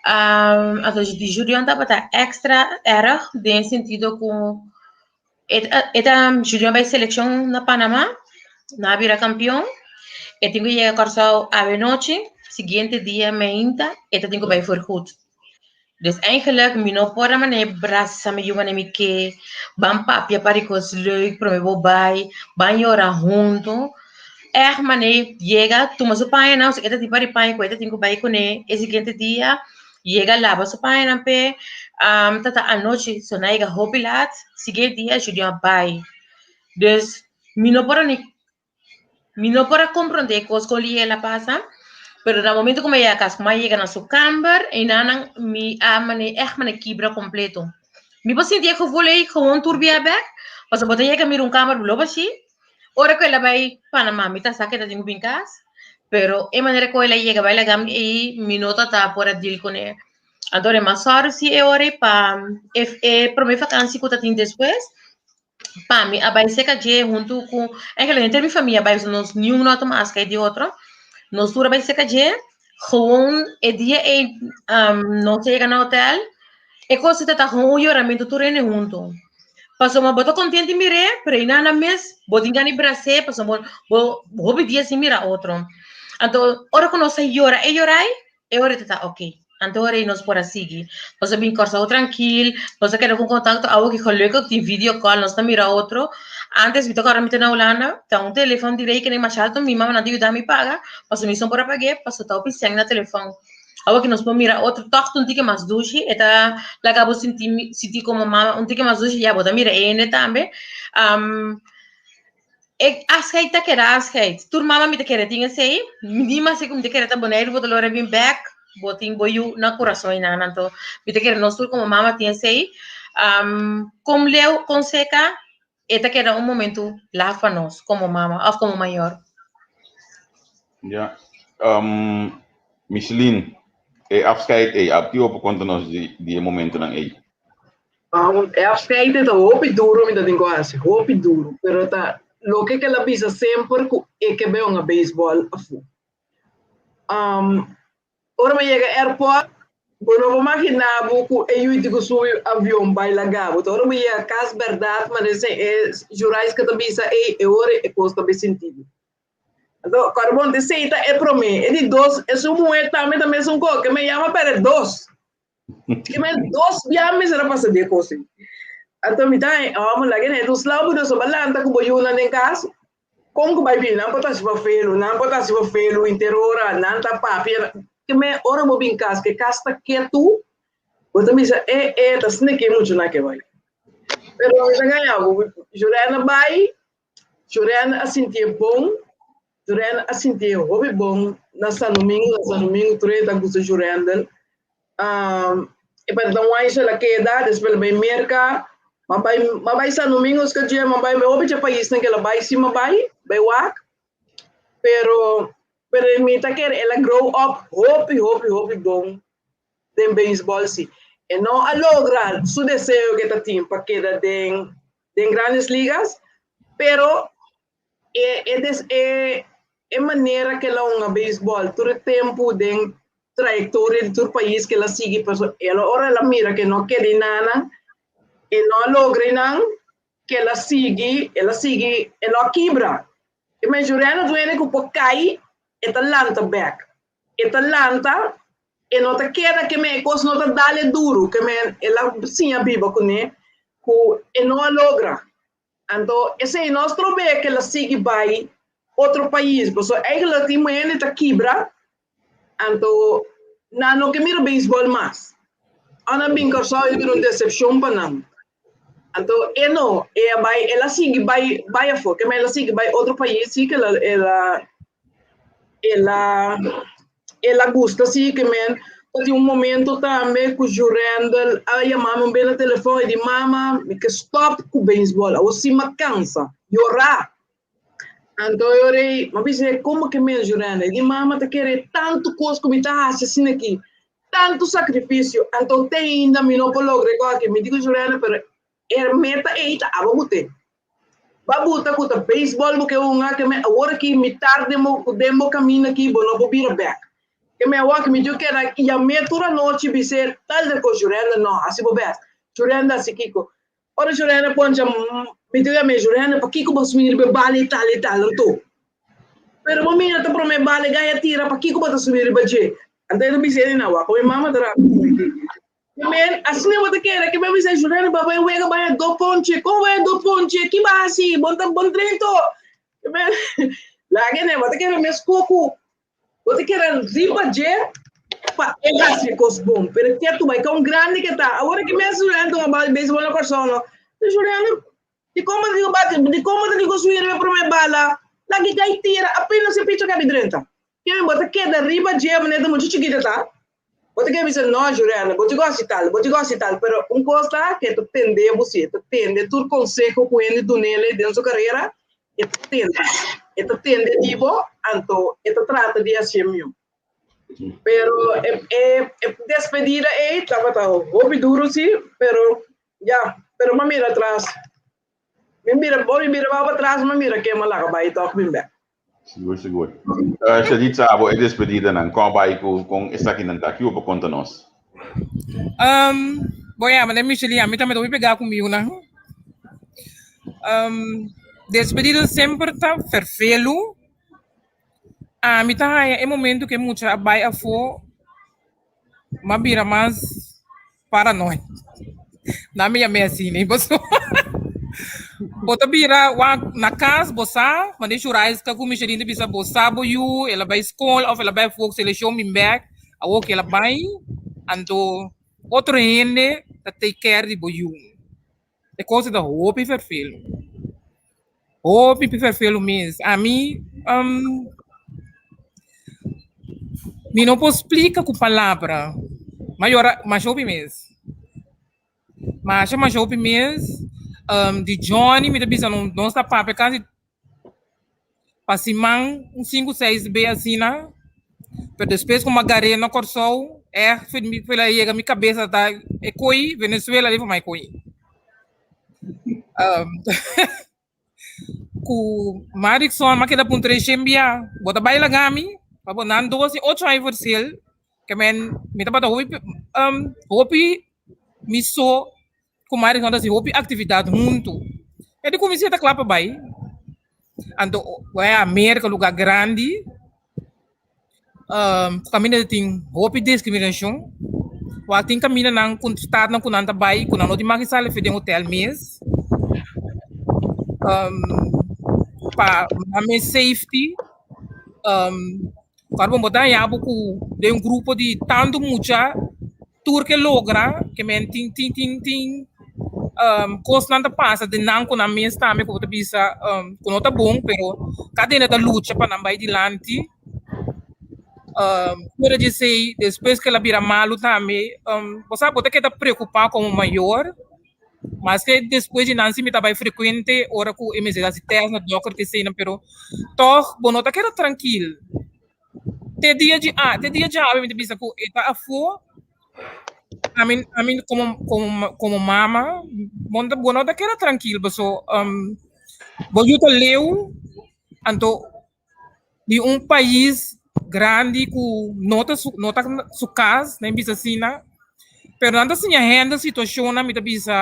Anto di Julian tabata èkstra èrg den e sentido ku e ta Julian bai selekshon na Panamá, nan a bira kampion, e tin ku yega Kòrsou awenochi, siguiente dia meinta e ta tin ku bai voorgoed. Dus eigenlijk mi no por a manera brasa mi yu manera mi ke, ban papia par di kos leuk prome bo bai, ban yora huntu. Ègt manera yega tuma su pañanan, e ta tin par di paña ku e ta tin ku bai kuné e siguiente dia, yega laba su pañanan p'e, ta ta anochi, so nan a yega hopi lat, siguiente dia Julian a bai. Dus mi no por a ni Mi no por a comprende e cos con li el a pasa, pero na momento cu mi a yega cas, cu mi a yega na su camber, enanan mi a mane echt mane kibra completo. Mi por sinti e gevoel ey gewoon tur bia bek, pasobra bo ta yega mira un camber blo bashi, ora cu el a bay Panama mi ta sa cu e ta tin cu bin cas, pero e manera cu el a yega bay laga mi ey, mi no ta ta por a deal cune. Anto e mas sorry si e ora ey pa e prome vakantie cu ta tin despues, Pa mi a bai seka dje huntu ku eigenlijk henter mi famia a bai pasobra nos niun no a tuma askai di otro. Nos tur a bai seka dje, gewoon e dia ei nos a yega na hotel, e kos ta ta gewoon un yoramentu tur hende huntu. Pasobra bo ta kontenti mir'é, pero ei nan nan mes bo tin gana di bras'é pasobra bo bo hopi dia sin mira otro. Anto ora ku nos a yora e yorai, E ora ta ta ok. Anto ora ei nos por a sigui. Nos a bin Kòrsou trankil, nos a keda ku kontakto, awo ki gelukkig tin video call, nos ta mira otro. Antes mi ta kòrda mi ta na Hulanda, ta un telefòn di rekening masha alto, mi mama nan ta yuda mi paga, pasobra mi son por a pag'é, pasobra ta hopi sèn na telefòn. Awo ki nos por mira otro tòg ta un tiki mas dushi, e ta laga bo sinti sinti komo mama un tiki mas dushi, ya bo ta mira e hende tambe. E afscheid ta keda afscheid. Tur mama mi ta kere tin esei. Ni mas ku mi ta kere ta Boneiru bo ta lora bin bek, bo tin bo yu na kurason i nan. Anto mi ta kere nos tur komo mama tin esei. Kom leu, kon seka, E ta keda un momentu laf pa nos komo mama òf komo mayor. Ja. Um, Micheline, e afscheid ei, ab ki bo konta nos di, di e momentonan ei? Um, e afscheid ta hopi duro mi ta tin ku hasi, hopi duro, pero ta loke ke la bisa semper ku e ke be un baseball afu. Um, Ora mi yega airport, bo no por magina bo ku e yuiti ku subi avion bai laga bo. Ta ora mi yega kas bèrdat manera e Juraiska ta bisa ei e ora e kos ta bai sintido. Anto kòrda bon esei ta e promé. E di dos esun muhé tambe ta mesun kos ke mi yama pèrdè dos. Ke men dos bia mester a pasa di e kos ei. Anto mi ta hòmber laga e dus lau bo nos a lanta ku bo yunan den kas. Kon ku bai bini? Nan por ta hasi felu, nan por ta hasi felu henter ora, nan ta papia. Ke men ora bo bin kas, ke kas ta ketu, bo ta bisa e e ta asina ke muchanan ke bai. Pero mi ta gaña bo, Jurena bai, Jurena a sintié bon, Jurena a sintié hopi bon na San Domingo, na San Domingo tur e ta gusta Jurendel. E pa ta un aña el a keda, despues el a bai Merca, m'a bai m'a bai San Domingo esca dje, m'a bai hopi dje paisnan ke el a bai si m'a bai, bai wak, pero pero mi ta kere el a grow up hopi hopi hopi bon den beisbòl si. E no a logra su deseo ke ta tin pa keda den den Grandes Ligas, pero e e des e e manera ke el a hunga beisbòl tur e tempu den trayektoria di tur pais ke el a sigui pasobra el ora el a mira ke no keda einan e no a logra einan ke el a sigui el a sigui e no a kibra e mayoria no duende ku por kai e ta lanta bèk e ta lanta e no ta keda ke men e kos no ta dal e duru ke men el a siña biba kuné ku e no a logra. Anto esei nos trobe ke la sigui bai otro pais pasobra eigenlijk tin hende ta kibra anto nan no ke mira beisbòl mas. Ora nan bin Kòrsou e bira un desepshon pa nan. Anto e no, e a bai el a sigui bai bai afó, ke el a sigui bai otro pais si ke el a el a el a El a gusta si ke men ta tin un momento tambe ku Jurendel a yama mi un bes na telefon e di mama mi ke stop ku beisbol awor si mi a kansa yora anto e ora ei mi a bisa komo ke men Jurendel e di mama ta kere tantu kos ku mi ta hasi asina aki tantu sakrifisio anto te ainda mi no por logra e kos aki mi di ku Jurendel pero E meta ei ta abo ku te. Ba buta ku ta baseball bo ke hunga ke me awor aki mitar den bo den bo kaminda aki bo no por bira bek. Ke me awor aki mi djo keda yam'é tur anochi bis'é tal de kos Jurenda no hasi bo bes. Jurenda hasi kiko. Ora Jurenda poncha mi djo yam'é Jurenda pakiko bo swing riba e bala i tal i tal anto. Pero bo mira ta prome bala e gaya tira pakiko bo ta swing riba dje. Anto e ta bis'é na wak mi mama ta rabia ku mi aki. Men, asina bo ta kere ke bo bisa Juliana ba bai wega bai do ponche, kon bai do ponche, ki ba hasi, bon ta bon drento. Men, laga ne, bo ta kere mes koku, bo ta kere riba dje pa e hasi kos bon, pero ke tu bai kon grandi ke ta. Awor ki mes Juliana tuma bal beisbol na Kòrsou no, Juliana, di kon bo ta digo bati, di kon bo ta digo subi riba e prome bala, laga e gai tira, apenas e picha kabi drenta. Ke bo ta keda riba dje manera ta muchu chikito ta. Bo ta kere bisa, No, Juliana, bo tin ku hasi tal, bo tin ku hasi tal. Pero un kos ta ku e ta tende bo si, e ta tende tur konseho ku hende dun'el den su karera, e ta tende. E ta tende di bo, anto e ta trata di hasié mihó. Pero e e e despedida ei tabata hopi duru si, pero ya, pero mi a mira atras. Mi mira, ora mi mira bou patras, mi mira ken mi a laga bai tòg bin bèk. Sigur, sigur. Uh, Shaditza, abo e despedidanan, kon a bai ku kon esakinan ta? Ki bo por konta nos? Um, bon ya, meneer Micheline, a mi tambe ta hopi pegá ku mi yunan. Um, despedida semper ta ferfelu. Ami ta haña e momento ku e mucha a bai afó, m'a bira mas paranoid. Nan mi yam'é asina, pasobra bo ta bira wak na kas bo sa, manera Shuraiska ku Micheline ta bisa bo sa bo yu, el a bai skol òf el a bai afó ku selekshon bin bèk, awor ku el a bai, anto otro hende ta take care di bo yu. E kos ta hopi ferfelu. Hopi ferfelu mes. Ami mi no por splika ku palabra. Mi a yora masha hopi mes. Masha masha hopi mes. Di Johnny mi ta bisa nos ta papia kasi pa siman un sinku seis be asina, pero despues ku mi a gar'é na Kòrsou ègt a yega mi kabesa ta e koi Venezuela riba mi koi. Ku Marikson mi a keda puntra e shen bia, bo ta bai laga mi? Pasobra nan dos tin ocho aña verschil, ke men mi tabata hopi hopi mi so ku Marikson ta hasi hopi aktividat huntu. E di kuminsá ta kla pa bai, anto bai Amerika luga grandi. Kaminda tin hopi diskriminashon, wak tin kamindanan ku statnan ku nan ta bai ku nan no tin mag di sali for den hotel mes pa nan mes safety. Ora bo ta haña bo ku den un grupo di tantu mucha tur ke logra ke men tin tin tin tin kosnan ta pasa den nan ku nan mes tambe ku bo ta bisa ku no ta bon pero kada hende ta lucha pa nan bai dilanti. Fuera di esei despues ke el a bira malu tambe bo sa bo ta keda preokupa komo mayor maske despues di nan si mi ta bai frekuente ora ku e mester hasi tèst na dòkter ku eseinan pero tòg bo no ta keda trankil. Te dia di a te dia djawe mi ta bisa ku e ta afó ami ami komo komo komo mama bo no bo no ta keda trankil paso bo yu ta leu anto di un pais grandi ku no ta su no ta su kas nan bisa asina pero nan ta siña hende situashonnan mi ta bisa.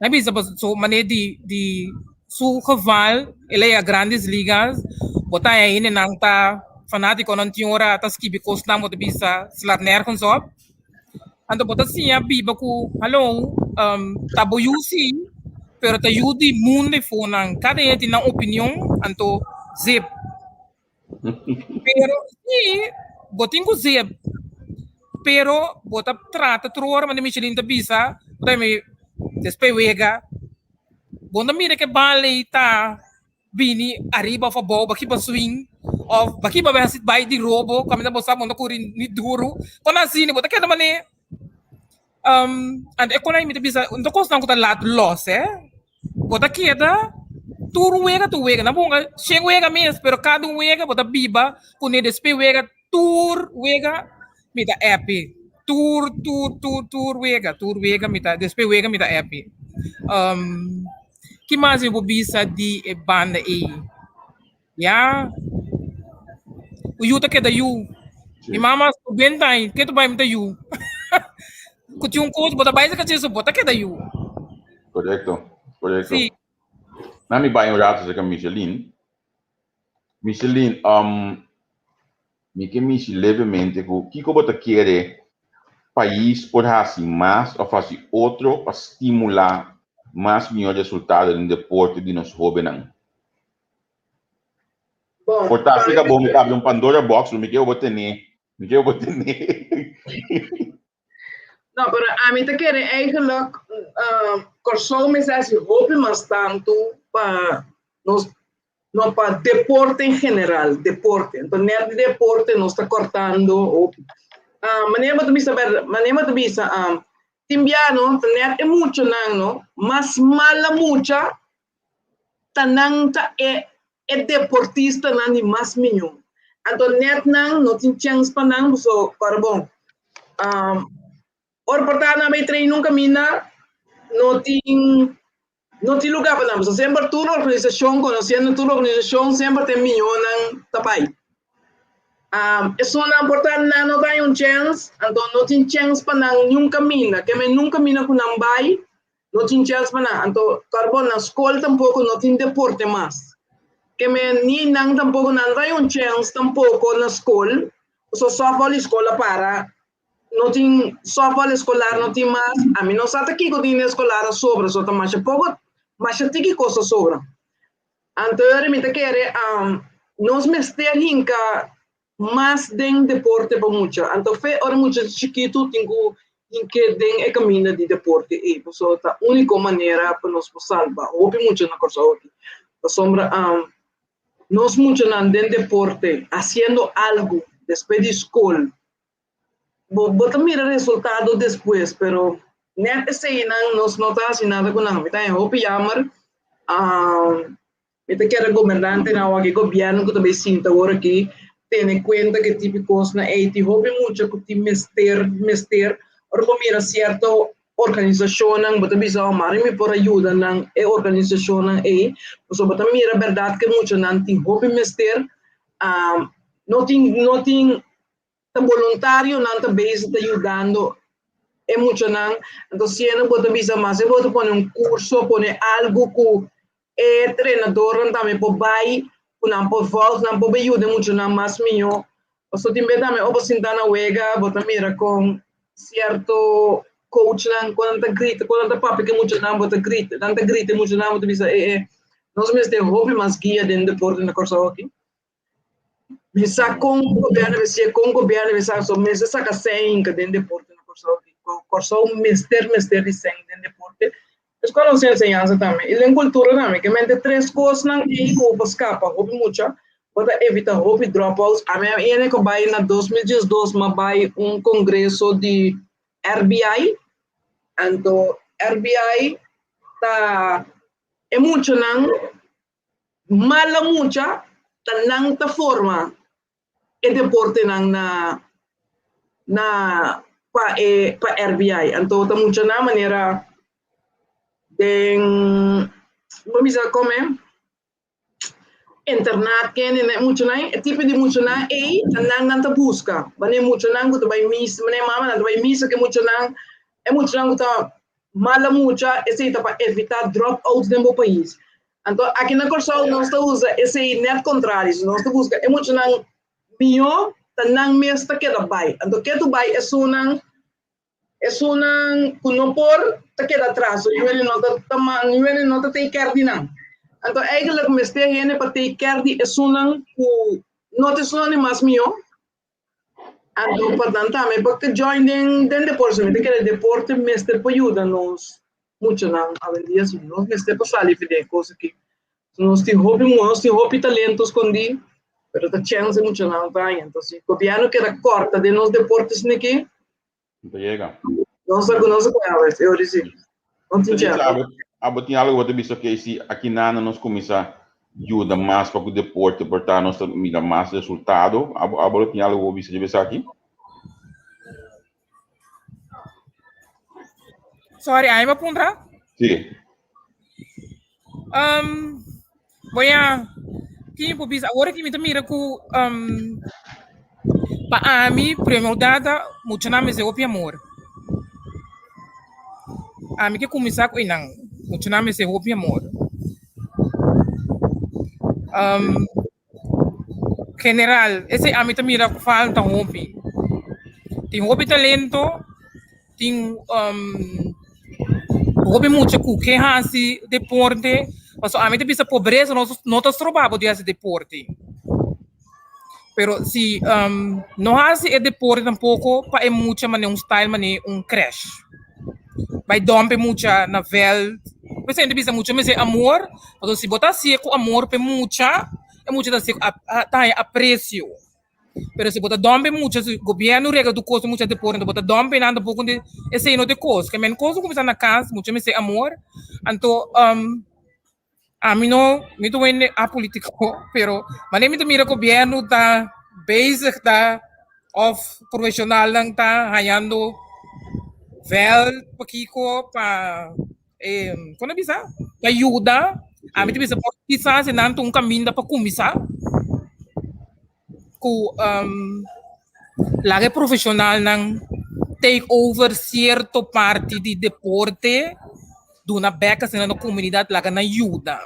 Nan bisa paso manera di di su geval el a yega Grandes Ligas bo ta haña hendenan ta fanatikonan tin ora ta skibi kosnan bo ta bisa slaat nergens op. Anto bo ta siña biba ku hallo ta bo yu si pero ta yu di mundu efonan kada hende tin nan opinion anto zip. Pero si bo tin ku zip pero bo ta trata tur ora manera Michelin ta bisa bo ta mi despues wega bo no mira ke bal ei ta bini ariba of abou baki bo swing of baki bo hasi bai di robo kaminda bo sa bo no ta kuri ni duru kon asina bo ta keda manera anto e kon ei mi ta bisa un ta kosnan ku ta laat los eh. Bo ta keda tur wega tur wega. Nan ponga shen wega mes, pero kada un wega bo ta biba kuné despues wega tur wega mi ta happy. Tur tur tur tur wega tur wega mi ta despues wega mi ta happy. Ki mas mi por bisa di e banda ei? Ya. Un yu ta keda yu. Mi mama su benta ai, ke tu bai mi ta yu. Ku tin un kos bo ta bai saka dje so bo ta keda yu. Korekto, korekto. Si. Na mi bai un rato serka Micheline. Micheline, um, mi ke mishi levemente ku kiko bo ta kere pais por hasi mas of hasi otro pa stimulá mas mihó resultado den deporte di nos hóbennan? Bon, Por ta asina bo mi ta abri un Pandora box, mi ke bo tene, mi ke bo tene. No, pero ami ta kere eigenlijk uh, Kòrsou mester hasi hopi mas tantu pa nos no pa deporte en general, deporte. Enton net di deporte nos ta kortando hopi. Uh, manera bo ta bisa, manera bo ta bisa, um, tin bia no, ta net e muchanan no, mas mala mucha ta nan ta e e deportistanan di mas miñó. Anto net nan no tin chèns pa nan paso ora bon ora por ta nan bai train un kaminda no tin no tin lugá pa nan paso semper tur organisashon konosiendo tur organisashon semper ta e miñónan ta bai. Esunnan por ta nan no ta haña un chèns anto no tin chèns pa nan niun kaminda ke men nun kaminda ku nan bai No tin chèns pa nan. Anto karbon na skol tampoko no tin deporte mas. Ke men ni nan tampoko nan no ta un chèns tampoko na skol. Pasobra sòftbòl di skol a para. No tin sòftbòl eskolar no tin mas. Ami no sa ta kiko tin den eskolar a sobra. So ta masha poko, masha tiki kos a sobra. Anto mi ta kere nos mester hinka mas den deporte pa mucha. Anto fe ora mucha ta chikitu tin ku hink'é den e kaminda di deporte ei, pasobra ta úniko manera pa nos por salba hopi mucha na Kòrsou aki. Pasobra nos muchanan den deporte hasiendo algu despues di skol, bo bo ta mira resultado despues, pero. Net eseinan nos no ta hasi nada ku nan. Mi ta haña hopi jammer. Mi ta kere gobernantenan wak e gobièrnu ku ta bai sinta awor aki tene kuenta ku e tipo kosnan ei. Tin hopi mucha ku tin mester mester. Ora bo mira sierto organisashonnan bo ta bisa oh mari mi por a yuda nan e organisashonnan ei pasobra bo ta mira bèrdat ku e muchanan tin hopi mester. No tin no tin ta boluntarionan ta bezig ta yudando e muchanan, anto siendo bo ta bisa mas bo ta pone un curso, pone algo cu e trenadornan tambe por bay, cu nan por volg, nan por bay yuda e muchanan mas miho. Pasobra tin bes tambe ora bo sinta na wega bo ta mira con cierto coachnan con nan ta grita, con nan ta papia cu e muchanan, bo ta grita, nan ta grita e muchanan, bo ta bisa e e nos mester hopi mas guia den deporte na Corsou aki. Mi sa kon gobièrnu debe siña, kon gobièrnu debe sa, so mester saka sèn hinka den deporte na Kòrsou. Kòrsou mester mester di sèn den deporte. Eskola nos enseñansa tambe i den kultura tambe. Ke mente tres kosnan ei ku bo por skapa hopi mucha, bo ta evita hopi dropouts. Ami a yende ku bai na 2012 m'a bai un kongreso di RBI, anto RBI ta e muchanan Mala mucha ta nan ta forma e deportenan na na pa e pa RBI. Anto ta muchanan manera den bo bisa kome internat kende e muchanan e tipo di muchanan ei ta nan nan ta buska. Manera muchanan ku ta bai misa manera mamanan ta bai misa ku e muchanan e muchanan ku ta mala mucha esei ta pa evita drop outs den bo pais. Anto aki na Kòrsou nos ta usa esei nèt kontrario, si nos ta buska e muchanan mihó ta nan mes ta keda bai. Anto ke tu bai esunnan esunnan ku no por ta keda atras, so yu hende no ta yu hende no ta take care di nan. Anto eigentlik mester hende pa take care di esunnan ku no ta esunnan di mas mihó. Anto pa nan tambe pa ke join den den deporte, mi ta kere deporte mester por yuda nos muchanan awendia, si nos mester por sali for di e kos aki. Nos tin hopi nos tin hopi talento skondí, pero ta chèns e muchanan ta haña. Entonces si gobièrnu keda kòrta den nos deportes aki, No ta yega. Nos ta nos ta kohe e ora si. No tin chèns. Abo tin algo bo ta bisa okay si aki nana nos kuminsá yuda mas pa ku deporte por ta nos ta mira mas resultado. Abo abo lo tin algo bo bisa riba esaki? Sorry, ai me puntra? Sí. Um, voy a Kien por bisa awor aki mi ta mira ku um, pa ami prome data muchanan mester hopi amor. Ami ke kuminsá ku einan, muchanan mester hopi amor. Um, general, esei ami ta mira ku falta hopi. Tin hopi talento, tin um, hopi mucha ku ke hasi deporte, pasobra ami ta bisa pobresa no no ta stroba bo di hasi deporte. Pero si um no hasi e deporte tampoko pa e mucha manera un style manera un crash. Bai dump e mucha na veld. P'esei mi ta bisa mucha mester amor, pasobra si bo ta hasié ku amor pa e mucha, e mucha ta hasié ta haña apresio. Pero si bo ta dòmpe mucha, si gobièrnu regla tur kos pa mucha deporte, anto bo ta dòmpe nan tampoko di esei no ta e kos. Ke men kos ku kuminsá na kas, mucha mester amor. Anto ami no, mi ta wende apolitiko, pero manera mi ta mira gobièrnu ta bezig ta òf profeshonalnan ta hañando vèlt pakiko pa kon a bisa? Pa yuda. Ami ta bisa por kisas e nan ta un kaminda pa kuminsá ku laga e profeshonalnan take over sierto parti di deporte, duna bèk asina na komunidat laga nan yuda.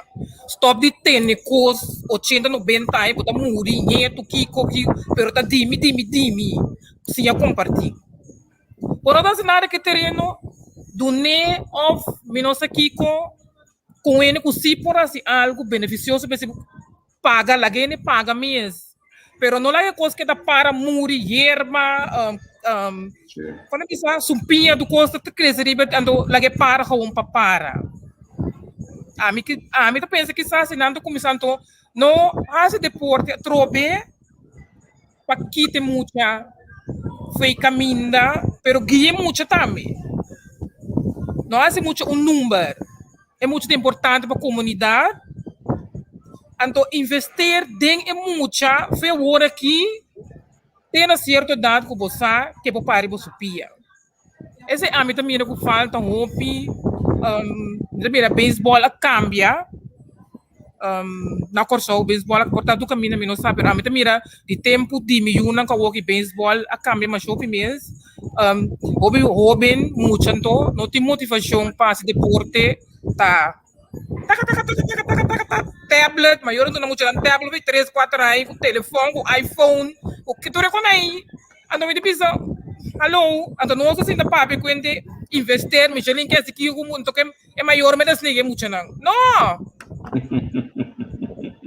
Stòp di tene kos ochenta, nobenta aña bo ta muri, ñetu, kiko, kiko, pero ta dimi, dimi, dimi, siña kompartí. Bo no ta hasi nada ku e tereno, dun'é òf mi no sa kiko ku hende ku sí por hasi algu benefisioso pa esei paga, laga hende paga mes. Pero no laga e kos keda para muri, yerba, kon a bisa sumpiña tur kos ta krese riba anto laga e para gewoon pa para. Ami ami ta pensa kisas si nan ta kuminsá anto no hasi deporte atrobe. Pa kita e mucha fo'i kaminda, pero guia e mucha tambe. No hasi mucha un number. E mucha ta importante pa komunidat. Anto investeer den e mucha fe awor aki te na sierto edat ku bo sa ke por pari bo su pia. Esei ami ta mira ku falta hopi. Mi ta mira beisbòl a kambia na Kòrsou beisbòl a por tantu kaminda mi no sa pero ami ta mira di tempu di mi yunan ku awoki beisbòl a kambia masha hopi mes. Hopi hóben mucha anto no tin motivashon pa hasi deporte ta taka taka taka taka taka taka taka tablet mayor a duna muchanan tablet bai tres kuater aña ku telefòn ku iPhone ku tur e kos ei. Anto mi ta bisa hallo anto nos a sinta papia ku hende invester Michelin ke hasi kiko ku anto e mayor mester sliga e muchanan no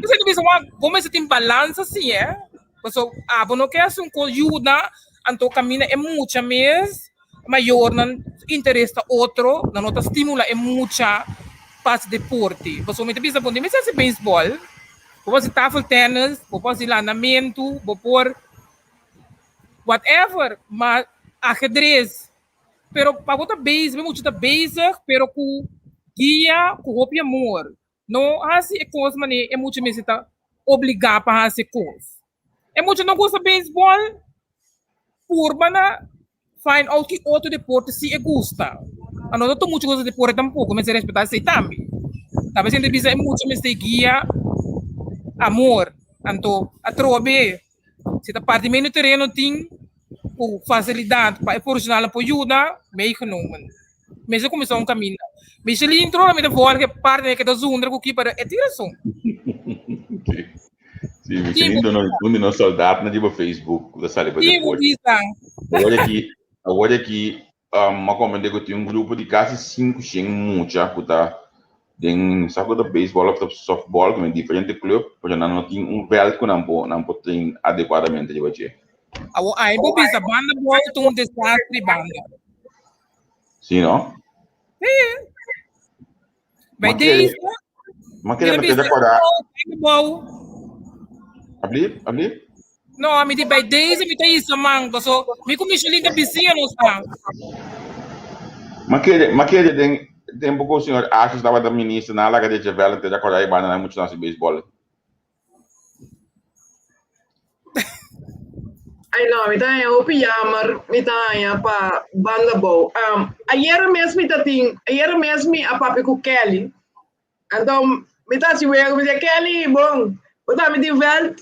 Esei ta bisa wak bo mester tin balansa si eh paso abo no ke hasi un kos yuda anto kaminda e mucha mes mayornan interes ta otro nan no ta stimula e mucha pa hasi deporte paso mi ta bisa bo no mester hasi beisbòl bo por hasi tafel tènis bo por hasi landamentu bo por whatever, ma ajedrez. Pero pa bo ta bezig, bo mucha ta bezig, pero ku guia, ku hopi amor. No hasi e kos manera e mucha mester ta obligá pa hasi e kos. E mucha no gusta beisbòl, purba na find out ki otro deporte si e gusta. A no ta tur mucha gusta deporte tampoko, mester respetá esei tambe. Ta bes hende bisa e mucha mester guia amor, anto atrobe Si ta parti medio tereno tin ku fasilidat pa e profeshonalnan por yuda, meegenomen. Mester kuminsá un kaminda. Michelin trora mi ta vòrg e parti nan ke ta zundra ku ki pero e tin rason. Sí, Michelin ta un di nos soldatnan riba Facebook ku ta sali pa deporte. Awor aki, awor aki Um, m'a comprende cu tin un grupo di casi 500 mucha cu ta den, sa cu ta baseball of ta softball, cu den diferente club, pero nan no tin un veld cu nan por, nan por train adecuadamente riba dje. Awo ai bo bisa banda bou ta un desastre banda. Sí, no? Sí. Bij Ma kere, deze, ma kere mi me te bisa recorda. banda bou. Ablief, ablief? No, mi di bij deze mi ta isa man, paso mi ku Michelin ta bisia nos ta. Ma kere, ma kere den tempo ku señor Asjes tabata minister, nan a laga decha veld te recorda e banda nan mucho nan hasi baseball. Ay no, mi ta haña hopi jammer, mi ta haña pa banda bou. Um, ayera mes mi ta tin, ayera mes mi a papia ku Kelly. Anto mi ta hasi wega, mi di Kelly, bon, bo ta mi tin veld,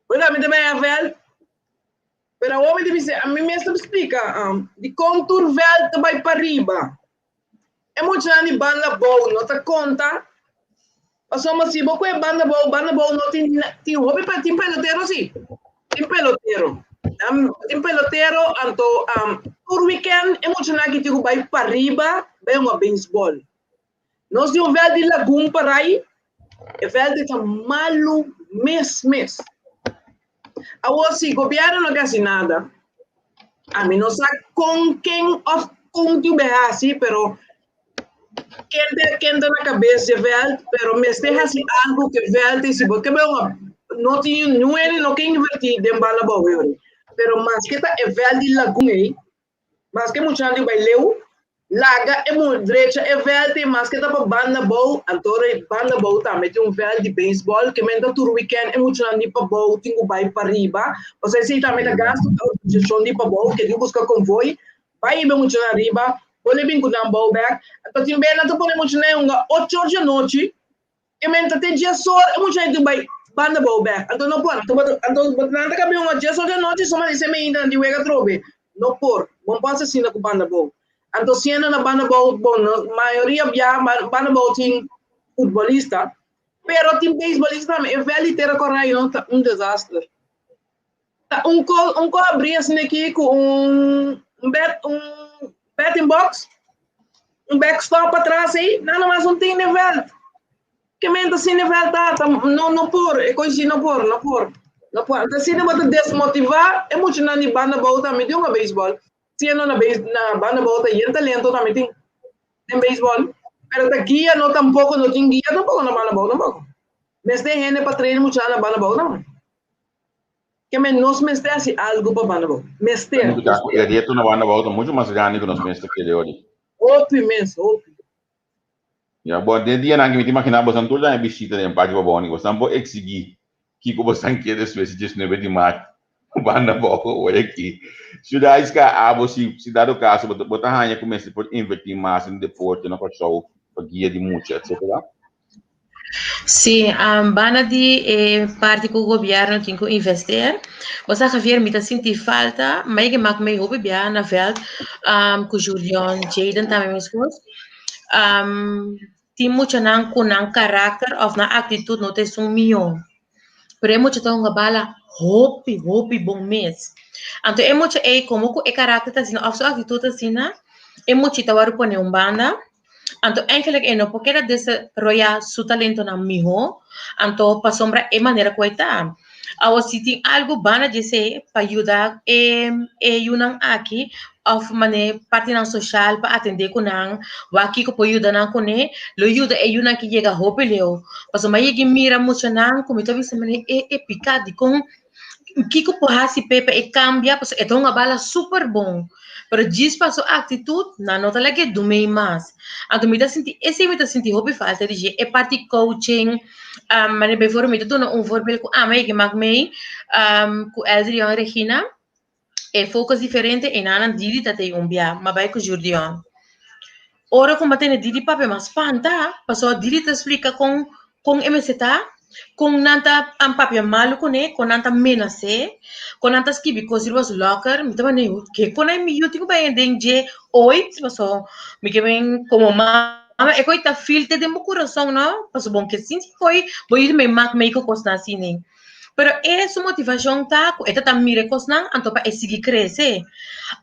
bo ta mi ta baña veld. Pero awor mi ta bisa, mi mes ta splika, um, dikon tur veld ta bai pariba. E muchanan di banda bou no ta konta. Pasobra si bo koe banda bou, banda bou no tin tin hopi pe tin pelotero si. Tin pelotero. Um, tin pelotero anto um, tur weekend e muchanan aki tin ku bai pariba bai hunga baseball. Nos tin un veld di Lagun Parai, e veld ta malu mes mes. Awor si gobierno no ke hasi nada, ami no sa kon ken of kon tin be hasi, pero ken ta ken ta na kabes dje veld, pero mester hasi algo ku e veld i si bo ke be un no tin niun hende no ke inverti den banda bou yori, pero maske ta e veld di Lagun ei, Maske muchanan di bai leu, laga e mu drecha e veld ei maske ta pa banda bou, anto ora e banda bou tambe tin un veld di beisbòl, ke men ta tur wikènt e muchanan di pabou tin ku bai pariba, pasobra esei tambe ta gastu pa organisashon di pabou ke tin buska konvoi, bai hiba e muchanan ariba, bole bin ku nan bou bèk, anto tin bes nan ta pone e muchanan ei hunga ocho or di anochi, E men ta te dies or e mucha tin bai banda bou bek. Anto no por. Anto anto nan ta kabi un dies or di anochi suma di se meinta nan di wega atrobe. No por. Bon por hasi asina ku banda bou. Anto siendo na banda bou bon no mayoria bia banda bou tin futbolista pero tin beisbolista tambe. E veld di Tera Korai no ta un desaster. Ta un ko un ko abri asina aki ku un un bat un batting box, un backstop patras ei, nada mas un tin den veld. Ke men ta sin den veld ta, ta no no por, e kos así no por, no por, no por. Anto asina bo ta desmotivá e muchanan di banda bou tambe tin hunga beisbòl. Siendo na beis na banda bou ta yen talento tambe tin den beisbòl, pero ta guia no tampoko no tin guia tampoko na banda bou tampoko. Mester hende pa train muchanan na banda bou tambe. Ke men nos mester hasi algu pa banda bou. Mester. E reto na banda bou ta mucho mas grandi ku nos mester kere ori. Hopi mes, hopi. Ya, bo, den dianan aki mi ta imaginá bosan tur daña bishita den Parke Baboni, bosan por eksigí kiko bosan ke despues di diesnuebe di mart banda abou awor aki. Shudaiska, abo si si dado kaso bo ta bo ta haña ku mester por invertí mas den deporte na Kòrsou pa guia di mucha etcetera? Sí, banda di e parti ku gobièrnu tin ku investeer, bo sa Javier mi ta sinti falta, mai ke mak mei hopi biaha na vèlt ku Julion, Jayden tambe meskos, tin muchanan ku nan karakter òf nan aktitut no ta esun mihó, pero e mucha ta hunga bala hopi hopi bon mes. Anto e mucha ei komo ku e karakter ta asina òf su aktitut ta asina, e muchita wòrdu pone un banda. Anto eigenlijk e no por keda desaroyá su talentonan mihó, anto pasobra e manera ku e ta. Awor si tin algu banda di esei pa yuda e e yunan aki òf manera partinan soshal pa atendé ku nan, wak kiko por yuda nan kuné, lo yuda e yunan aki yega hopi leu. Pasobra mi a yega mira muchanan ku mi ta bisa manera e e piká dikon Kiko por hasi p'e pa e kambia? Pasobra e ta hunga bala super bon, pero djis pa su aktitut nan no ta lag'é dum'ei mas. Anto mi ta sinti esei mi ta sinti hopi falta di dje, e parti coaching, manera bijvoorbeeld mi ta duna un voorbeeld ku ami a yega mak mei ku Eldrion Regina, e focus diferente e nan nan Didi ta tei un bia, ma bai ku Jurdion. Ora ku mi a tene Didi papia mi a spanta, pasobra Didi ta splika kon kon e mester ta, kon nan ta papia malu kuné, kon nan ta menas'é, kon nan ta skibi kos riba su locker, mi ta manda ke kon mi yu tin ku bai den dje oit, pasobra mi ke ben komo mama e koi ta filter den bo kurason no, pasobra bo no ke sinti koi bo yu ta bai mak mei ku kosnan asina. Pero e su motivashon ta ku e ta ta mira e kosnan anto pa e sigui krese.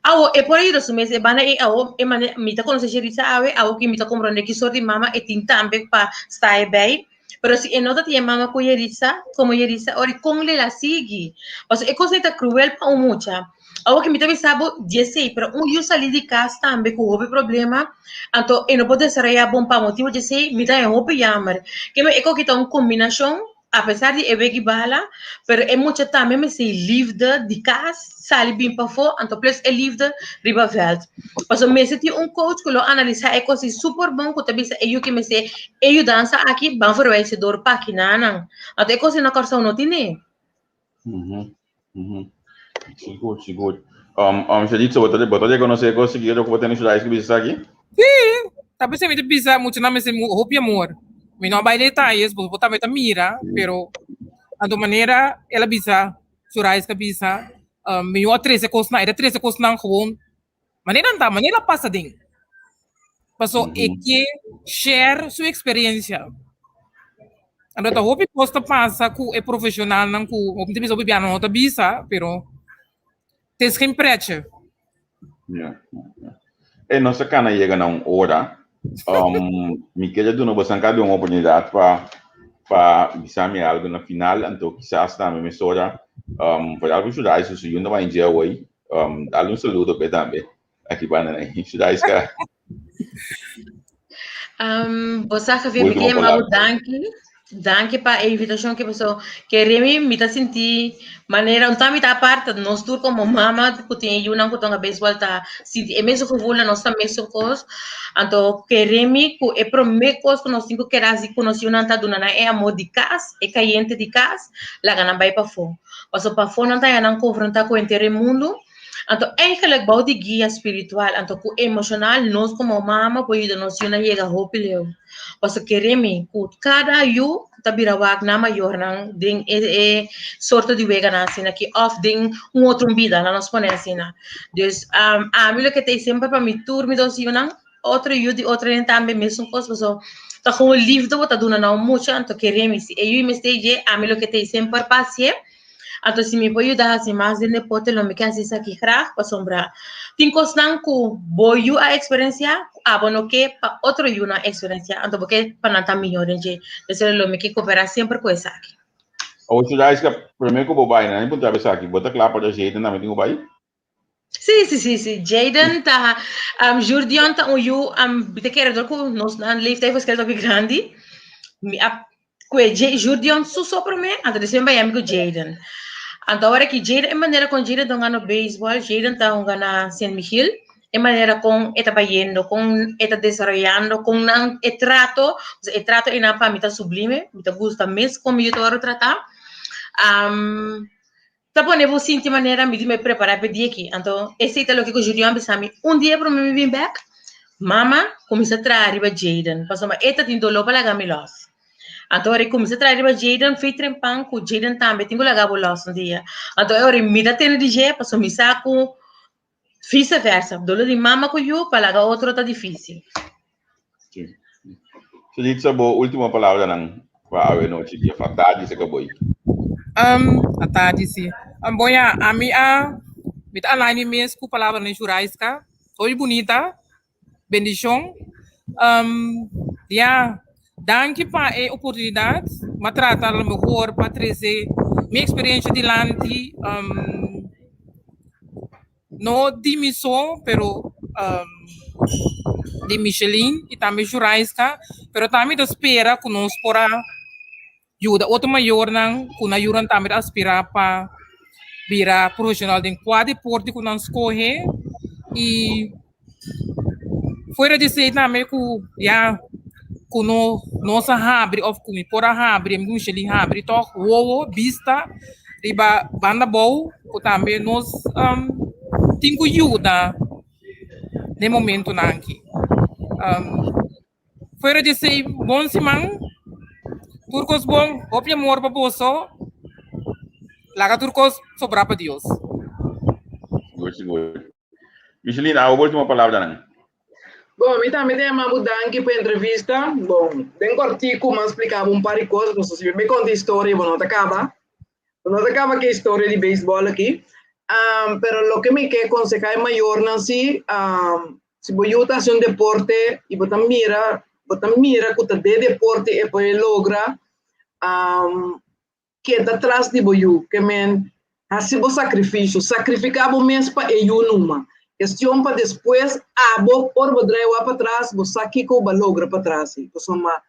Awo e por a yuda su mes e banda ei awo e mane mi ta konosé Sherisa awe awo ki mi ta komprondé ki sort di mama e tin tambe pa sta e bei. Pero si e no ta tin e mama ku Yerisa komo Yerisa ora kon lo el a sigui? Pasobra e kos ei ta kruel pa un mucha. Awo ki mi ta bisa bo diesei pero un yu sali di kas tambe ku hopi problema anto e no por desaroyá bon pa motibu diesei mi ta haña hopi yammer. Ke men e koki ta un kombinashon Apesar di e weki bala, pero e mucha tambe mester e liefde di kas sali bin pafó, anto plus e liefde riba vèlt. Pasobra mester tin un coach ku lo analisá e kos i super bon ku ta bisa e yu ke mester e yudansa aki ban verwijs dor pa kinanan. Anto e kos ei na Kòrsou no tine. Sigur, sigur. Shaditza, bo ta bo ta rekonosé e kos aki ku bo tene Shudais ku bisa esaki? Sí, ta p'esei mi ta bisa muchanan mester hopi amor. Mi no a bai detayes, bo tambe ta mira, pero anto manera el a bisa, Shuraiska bisa, mi no a trese kosnan, e ta trese kosnan gewoon manera nan ta, manera a pasa den. Paso e ke share su eksperensia. Anto ta hopi kos ta pasa ku e profeshonalnan ku hopi ta bisa hopi biaha no ta bisa, pero het is geen pretje. Ja, ja. E nos a kana yega na un ora. Mi kere duna bosan kada un oportunidat pa pa bisa mi algo na final, anto kisas tambe mesora por algo Shudai su su yunda bai dje awoi. Dale un saludo p'e tambe. Aki banda na Shudaiska. Bo sa Javier, mi Último ke yama bo palabra. danki. Danki pa e invitashon ke pasó. Ke Remy mi ta sinti manera un ta mi ta apart, nos tur komo mama ku tin e yunan ku tonga beisbòl ta sinti e mesun gevoel, nos ta mesun kos. Anto ke Remy ku e promé kos ku nos tin ku keda hasi ku nos yunan ta duna nan e amor di kas, e kayente di kas, laga nan bai pafó. Pasobra pafó nan ta haña nan konfrontá ku henter e mundu. Anto eigenlijk bou di guia spiritual anto ku emoshonal nos komo mama por yuda nos yunan yega hopi leu. Pasobra kere mi ku kada yu ta bira wak nan mayornan den e e sorto di weganan asina aki òf den un otro bida, laat nos pone asina. Dus ami loke ta semper pa mi tur mi dos yunan, otro yu di otro hende tambe mesun kos pasobra ta gewoon liefde bo ta duna na un mucha anto kere mi si e yu mester dje ami loke ta semper pa hasié. Anto si mi por yuda hasi mas den deporte lo mi ke hasi esaki graag pasobra tin kosnan ku bo yu a eksperensiá ku abo no ke pa otro yunan eksperensiá anto bo ke pa nan ta mihó den dje. Esei lo mi ke koperá semper ku esaki. Awor Shudaiska, promé ku bo bai, nan a puntra bo esaki, bo ta kla pa Jayden tambe tin ku bai? Sí, sí, sí, sí. Jayden ta, Jurdion ta un yu, mi ta kere dor ku nos nan leeftijd verschil ta hopi grandi. Mi a kue Jurdion su so promé, anto despues mi bai ami ku Jayden. Anto awor aki Jayden, e manera kon Jayden ta hungando beisbòl, Jayden ta hunga na Sint Michiel. E manera kon e ta bayendo, kon e ta desaroyando, kon nan e trato, e trato einan pa mi ta sublime, mi ta gusta mes kon mi yu ta wòrdu tratá. Ta pone bo sinti manera mi di mi prepará pa e dia aki. Anto esei ta loke ku Julian a bisa mi un dia promé mi bin bèk, Mama, kuminsá traha riba Jayden, pasobra e ta tin doló pa laga mi lòs. Anto ora e kuminsá traha riba Jayden, fei trempan ku Jayden tambe tin ku laga bo lòs un dia. Anto e ora mi ta tene di dje, pasobra mi sa ku Vice versa, dolo di mama ku yu pa laga otro ta difísil. Sí. Sujitsa, bo último palabranan pa awe nochi dia fa tardi se kaboi. Um, a tardi sí. Um, bon ya, ami a mi ta align mi mes ku palabranan di Shuraiska. Hopi bunita. Bendishon. Um, ya, danki pa e oportunidat. M'a trata lo mehor pa trese mi eksperensha dilanti. Um, no di mi so, pero um, di Micheline i tambe Shuraiska. Pero tambe mi ta spera ku nos por a yuda otro mayornan ku nan yunan tambe ta aspirá pa bira profeshonal den kua deporte ku nan skohe i fuera di esei tambe ku ya ku no nos a habri òf ku mi por a habri mi ku Micheline habri tòg wowo bista riba banda abou ku tambe nos tin ku yuda den momentunan aki. Fuera di esei, bon siman. Tur kos bon. Hopi amor pa boso. Laga tur kos sobrá pa Dios. Sigur, sigur. Micheline, abo último palabranan. Bon, mi tambe ta yama bo danki pa e entrevista. Bon, den kòrtiku mi a splika bo un par di kos, pasobra si mi bai konta historia bo no ta kaba. Bo no ta kaba ku e historia di beisbòl aki. Pero loke mi ke konsehá e mayornan si, Si bo yu ta hasi un deporte i bo ta mira, bo ta mira ku ta de deporte e por e logra, keda tras di bo yu. Ke men hasi bo sakrifisio, sakrifiká bo mes pa e yu numa. Kestion pa despues abo ora bo drai wak patras bo sa kiko bo a logra patras. Pasobra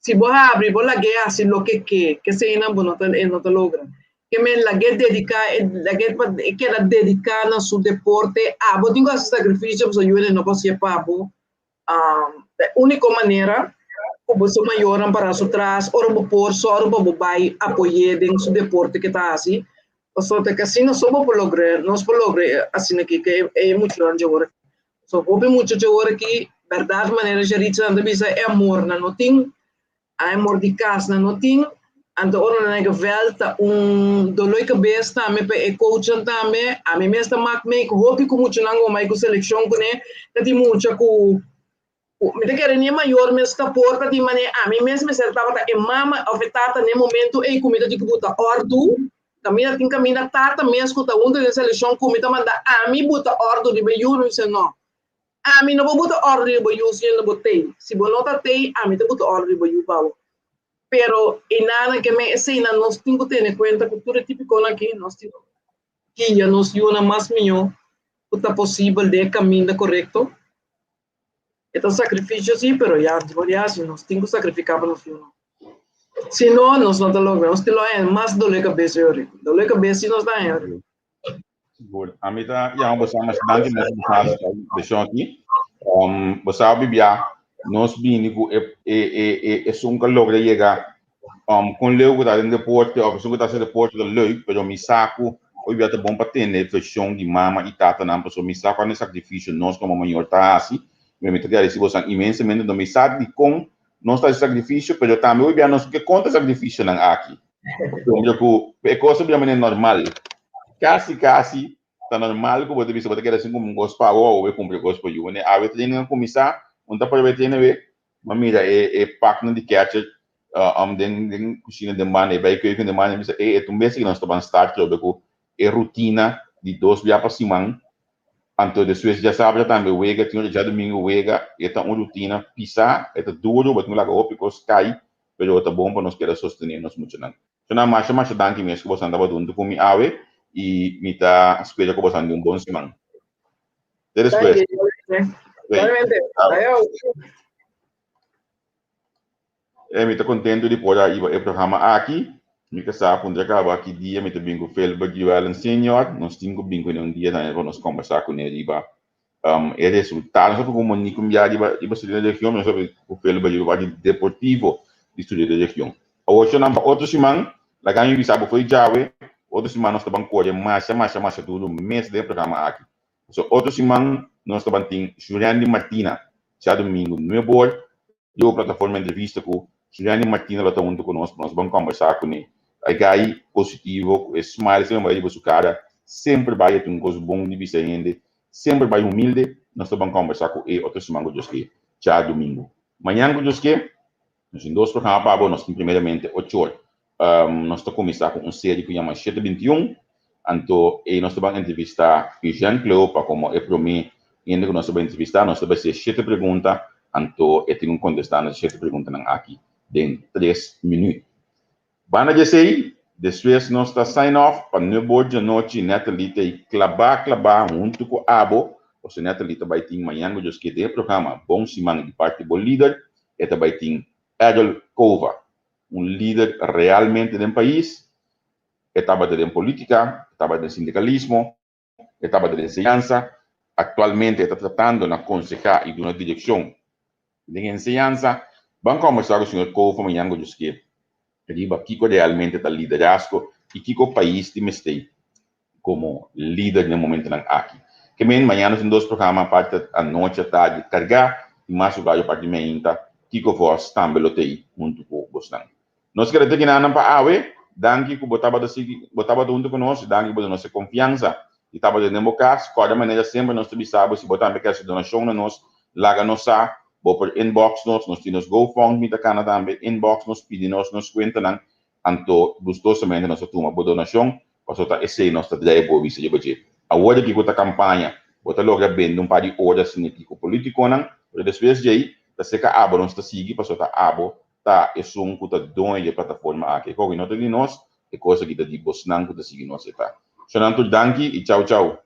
Si bo habri, bo lag'é hasi loke ke, keseinan bo no ta, e no ta logra. Ke men lag'é dediká, e lag'é pa e keda dediká na su deporte. Abo tin ku hasi sakrifisio pasobra yu hende no por hasié pa bo. E úniko manera ku bo su mayornan pará su tras, ora bo por sòru pa bo bai apoy'é den su deporte ke ta hasi, pasobra ta ke asina so bo por logr'é, nos por logr'é asina aki ke e muchanan dje ora. So hopi mucha dje ora ki bèrdat manera Jaritza nan ta bisa e amor nan no tin, a amor di kas nan no tin, anto ora nan na gevèld ta un doló di kabes tambe pa e coachnan tambe, ami mes ta mak mee ku hopi ku muchanan ku bai ku selekshon kuné, ta tin mucha ku mi ta kere ni e mayor mes ta por ta tin manera ami mes mester tabata e mama òf e tata na e momento ei ku mi ta tin ku buta òrdu. Kaminda tin kaminda tata mes ku ta huntu den selekshon ku mi ta manda ami buta òrdu riba e yu, mi bisa no. Ami no por buta òrdu riba bo yu si no bo tei. Si bo no ta tei, ami ta buta òrdu riba bo yu pa bo. Pero e nada ke men eseinan nos tin ku tene kuenta ku tur e tipikonan aki, nos tin ku guia nos yunan mas mihó ku ta posibel den e kaminda korekto. E ta un sakrifisio si, pero ya, nos por hasi, nos tin ku sakrifiká pa nos yunan. Si no, nos no ta logra. Nos tin lo haña mas dolé kabes yori. Dolé kabes si nos ta haña yori. Sigur. Ami ta yama boso mas danki mes pa hasi seshon aki. Um, bo sa bibia nos bini ku e e e e esun ku a logra yega um, kon leu ku ta den deporte of esun ku ta hasi deporte ta leuk, pero mi sa ku hopi bia ta bon pa tende vershon di mama i tatanan pasobra mi sa kuantu sakrifisio nos komo mayor ta hasi. Mi ta gradisi boso inmensamente, mi sa dikon Nos ta hasi sakrifisio, pero tambe hopi bia nos ke konta sakrifisionan aki. Pasobra ku e kos ta bira manera normal. Kasi kasi ta normal ku bo ta bisa bo ta keda sin kumpra un kos pa bo òf bo bai kumpra e kos pa yu. Wanneer awe training a kuminsá, un ta para bai train awe, bo a mira e e paknan di ketchup den den kushina den banda, e bai keuken den banda, mi bisa ey e ta un bes aki nos ta ban start trobe ku e rutina di dos bia pa siman. Anto despues djasabra tambe wega, tin ora djadumingu wega, e ta un rutina pisá, e ta duru, bo tin ku laga hopi kos kai, pero ta bon pa nos keda sostené nos muchanan. So nan masha masha danki mes ku bosan tabata huntu ku mi awe i mi ta spera ku bosan tin un bon siman. Te despues. Igualmente. Ayo. E mi ta contento di por a iba e programa aki. Mi ta sa puntra caba ki dia mi ta bin cu Philbert Llewellyn Senior. Nos tin cu bin cu ne un dia tambe pa nos combersa cu ne riba. E resultado, nos ku Monique un biaha riba riba studia di region, nos ku Felo bai riba di deportivo di studia di region. Awor shonnan pa otro siman, laga mi bisa bo fo'i djawe, otro siman nos ta ban kore masha masha masha duru mes den e programa aki. So otro siman nos ta ban tin Shurendi Martina, djadumingu nuebe or, Riba plataforma entrevista ku Juliani Martina lo ta huntu ku nos pa nos ban kombersá kuné. E gai positivo ku e smile semper bai riba su kara, semper bai e tin un kos bon di bisa hende, semper bai humilde. Nos ta ban kombersá ku e otro siman ku Dios ke, djadumingu. Mañan ku Dios ke, nos tin dos programa pa bo. Nos tin primeramente ocho or. Nos ta kuminsá ku un serie ku yama Shete Bintiun. Anto ei nos ta ban entrevistá Eugène Cleopa komo e promé hende ku nos ta bai entrevistá. Nos ta bai hasié shete pregunta, anto e tin ku kontestá nos e shete preguntanan aki den tres minüt. Banda di esei, despues nos ta sign off pa nuebe or djanochi. Natalie ta ei klabá klabá huntu ku abo, pasobra Natalie ta bai tin mañan ku Dios ke den e programa Bon Siman di parti bo lider, e ta bai tin Edel Cova. Un lider realmente den pais, e tabata den politica, e tabata den sindicalismo, e tabata den enseñansa, actualmente e ta tratando na conseha y duna direccion den enseñansa. Ban combersa cu señor Cova mañan cu Dios kier riba kico realmente ta liderazgo y kico pais tin mester como lider den momentonan aki. Ke men, mañana nos tin dos programa, parti anochi atardi carga y mas lugar parti meinta, Kiko Vos tambe lo tei huntu cu bosnan. Nos kere te kinanan pa awe, danki cu bo tabata sigui, bo tabata huntu cu nos y danki bo duna nos e confiansa di tabata den bo cas. Corda manera semper nos ta bisa bo, si bo tambe kier haci donacion na nos, laga nos sa, bo por inbox nos, nos tin nos GoFundMe ta cana tambe, inbox nos, pidi nos nos cuentanan, anto gustosamente nos ta tuma bo donacion, Pasobra ta esei nos ta drai bo bisa riba dje. Awor di kiko ta kampaña, bo ta logra bende un par di ora sin e kiko politikonan, pero despues djei ta seka abo nos ta sigui pasobra ta abo ta esun ku ta doño di e plataforma aki. E koki no ta di nos, e kos aki ta di bosnan ku ta sigui nos e ta. Shonnan tur danki i chau chau.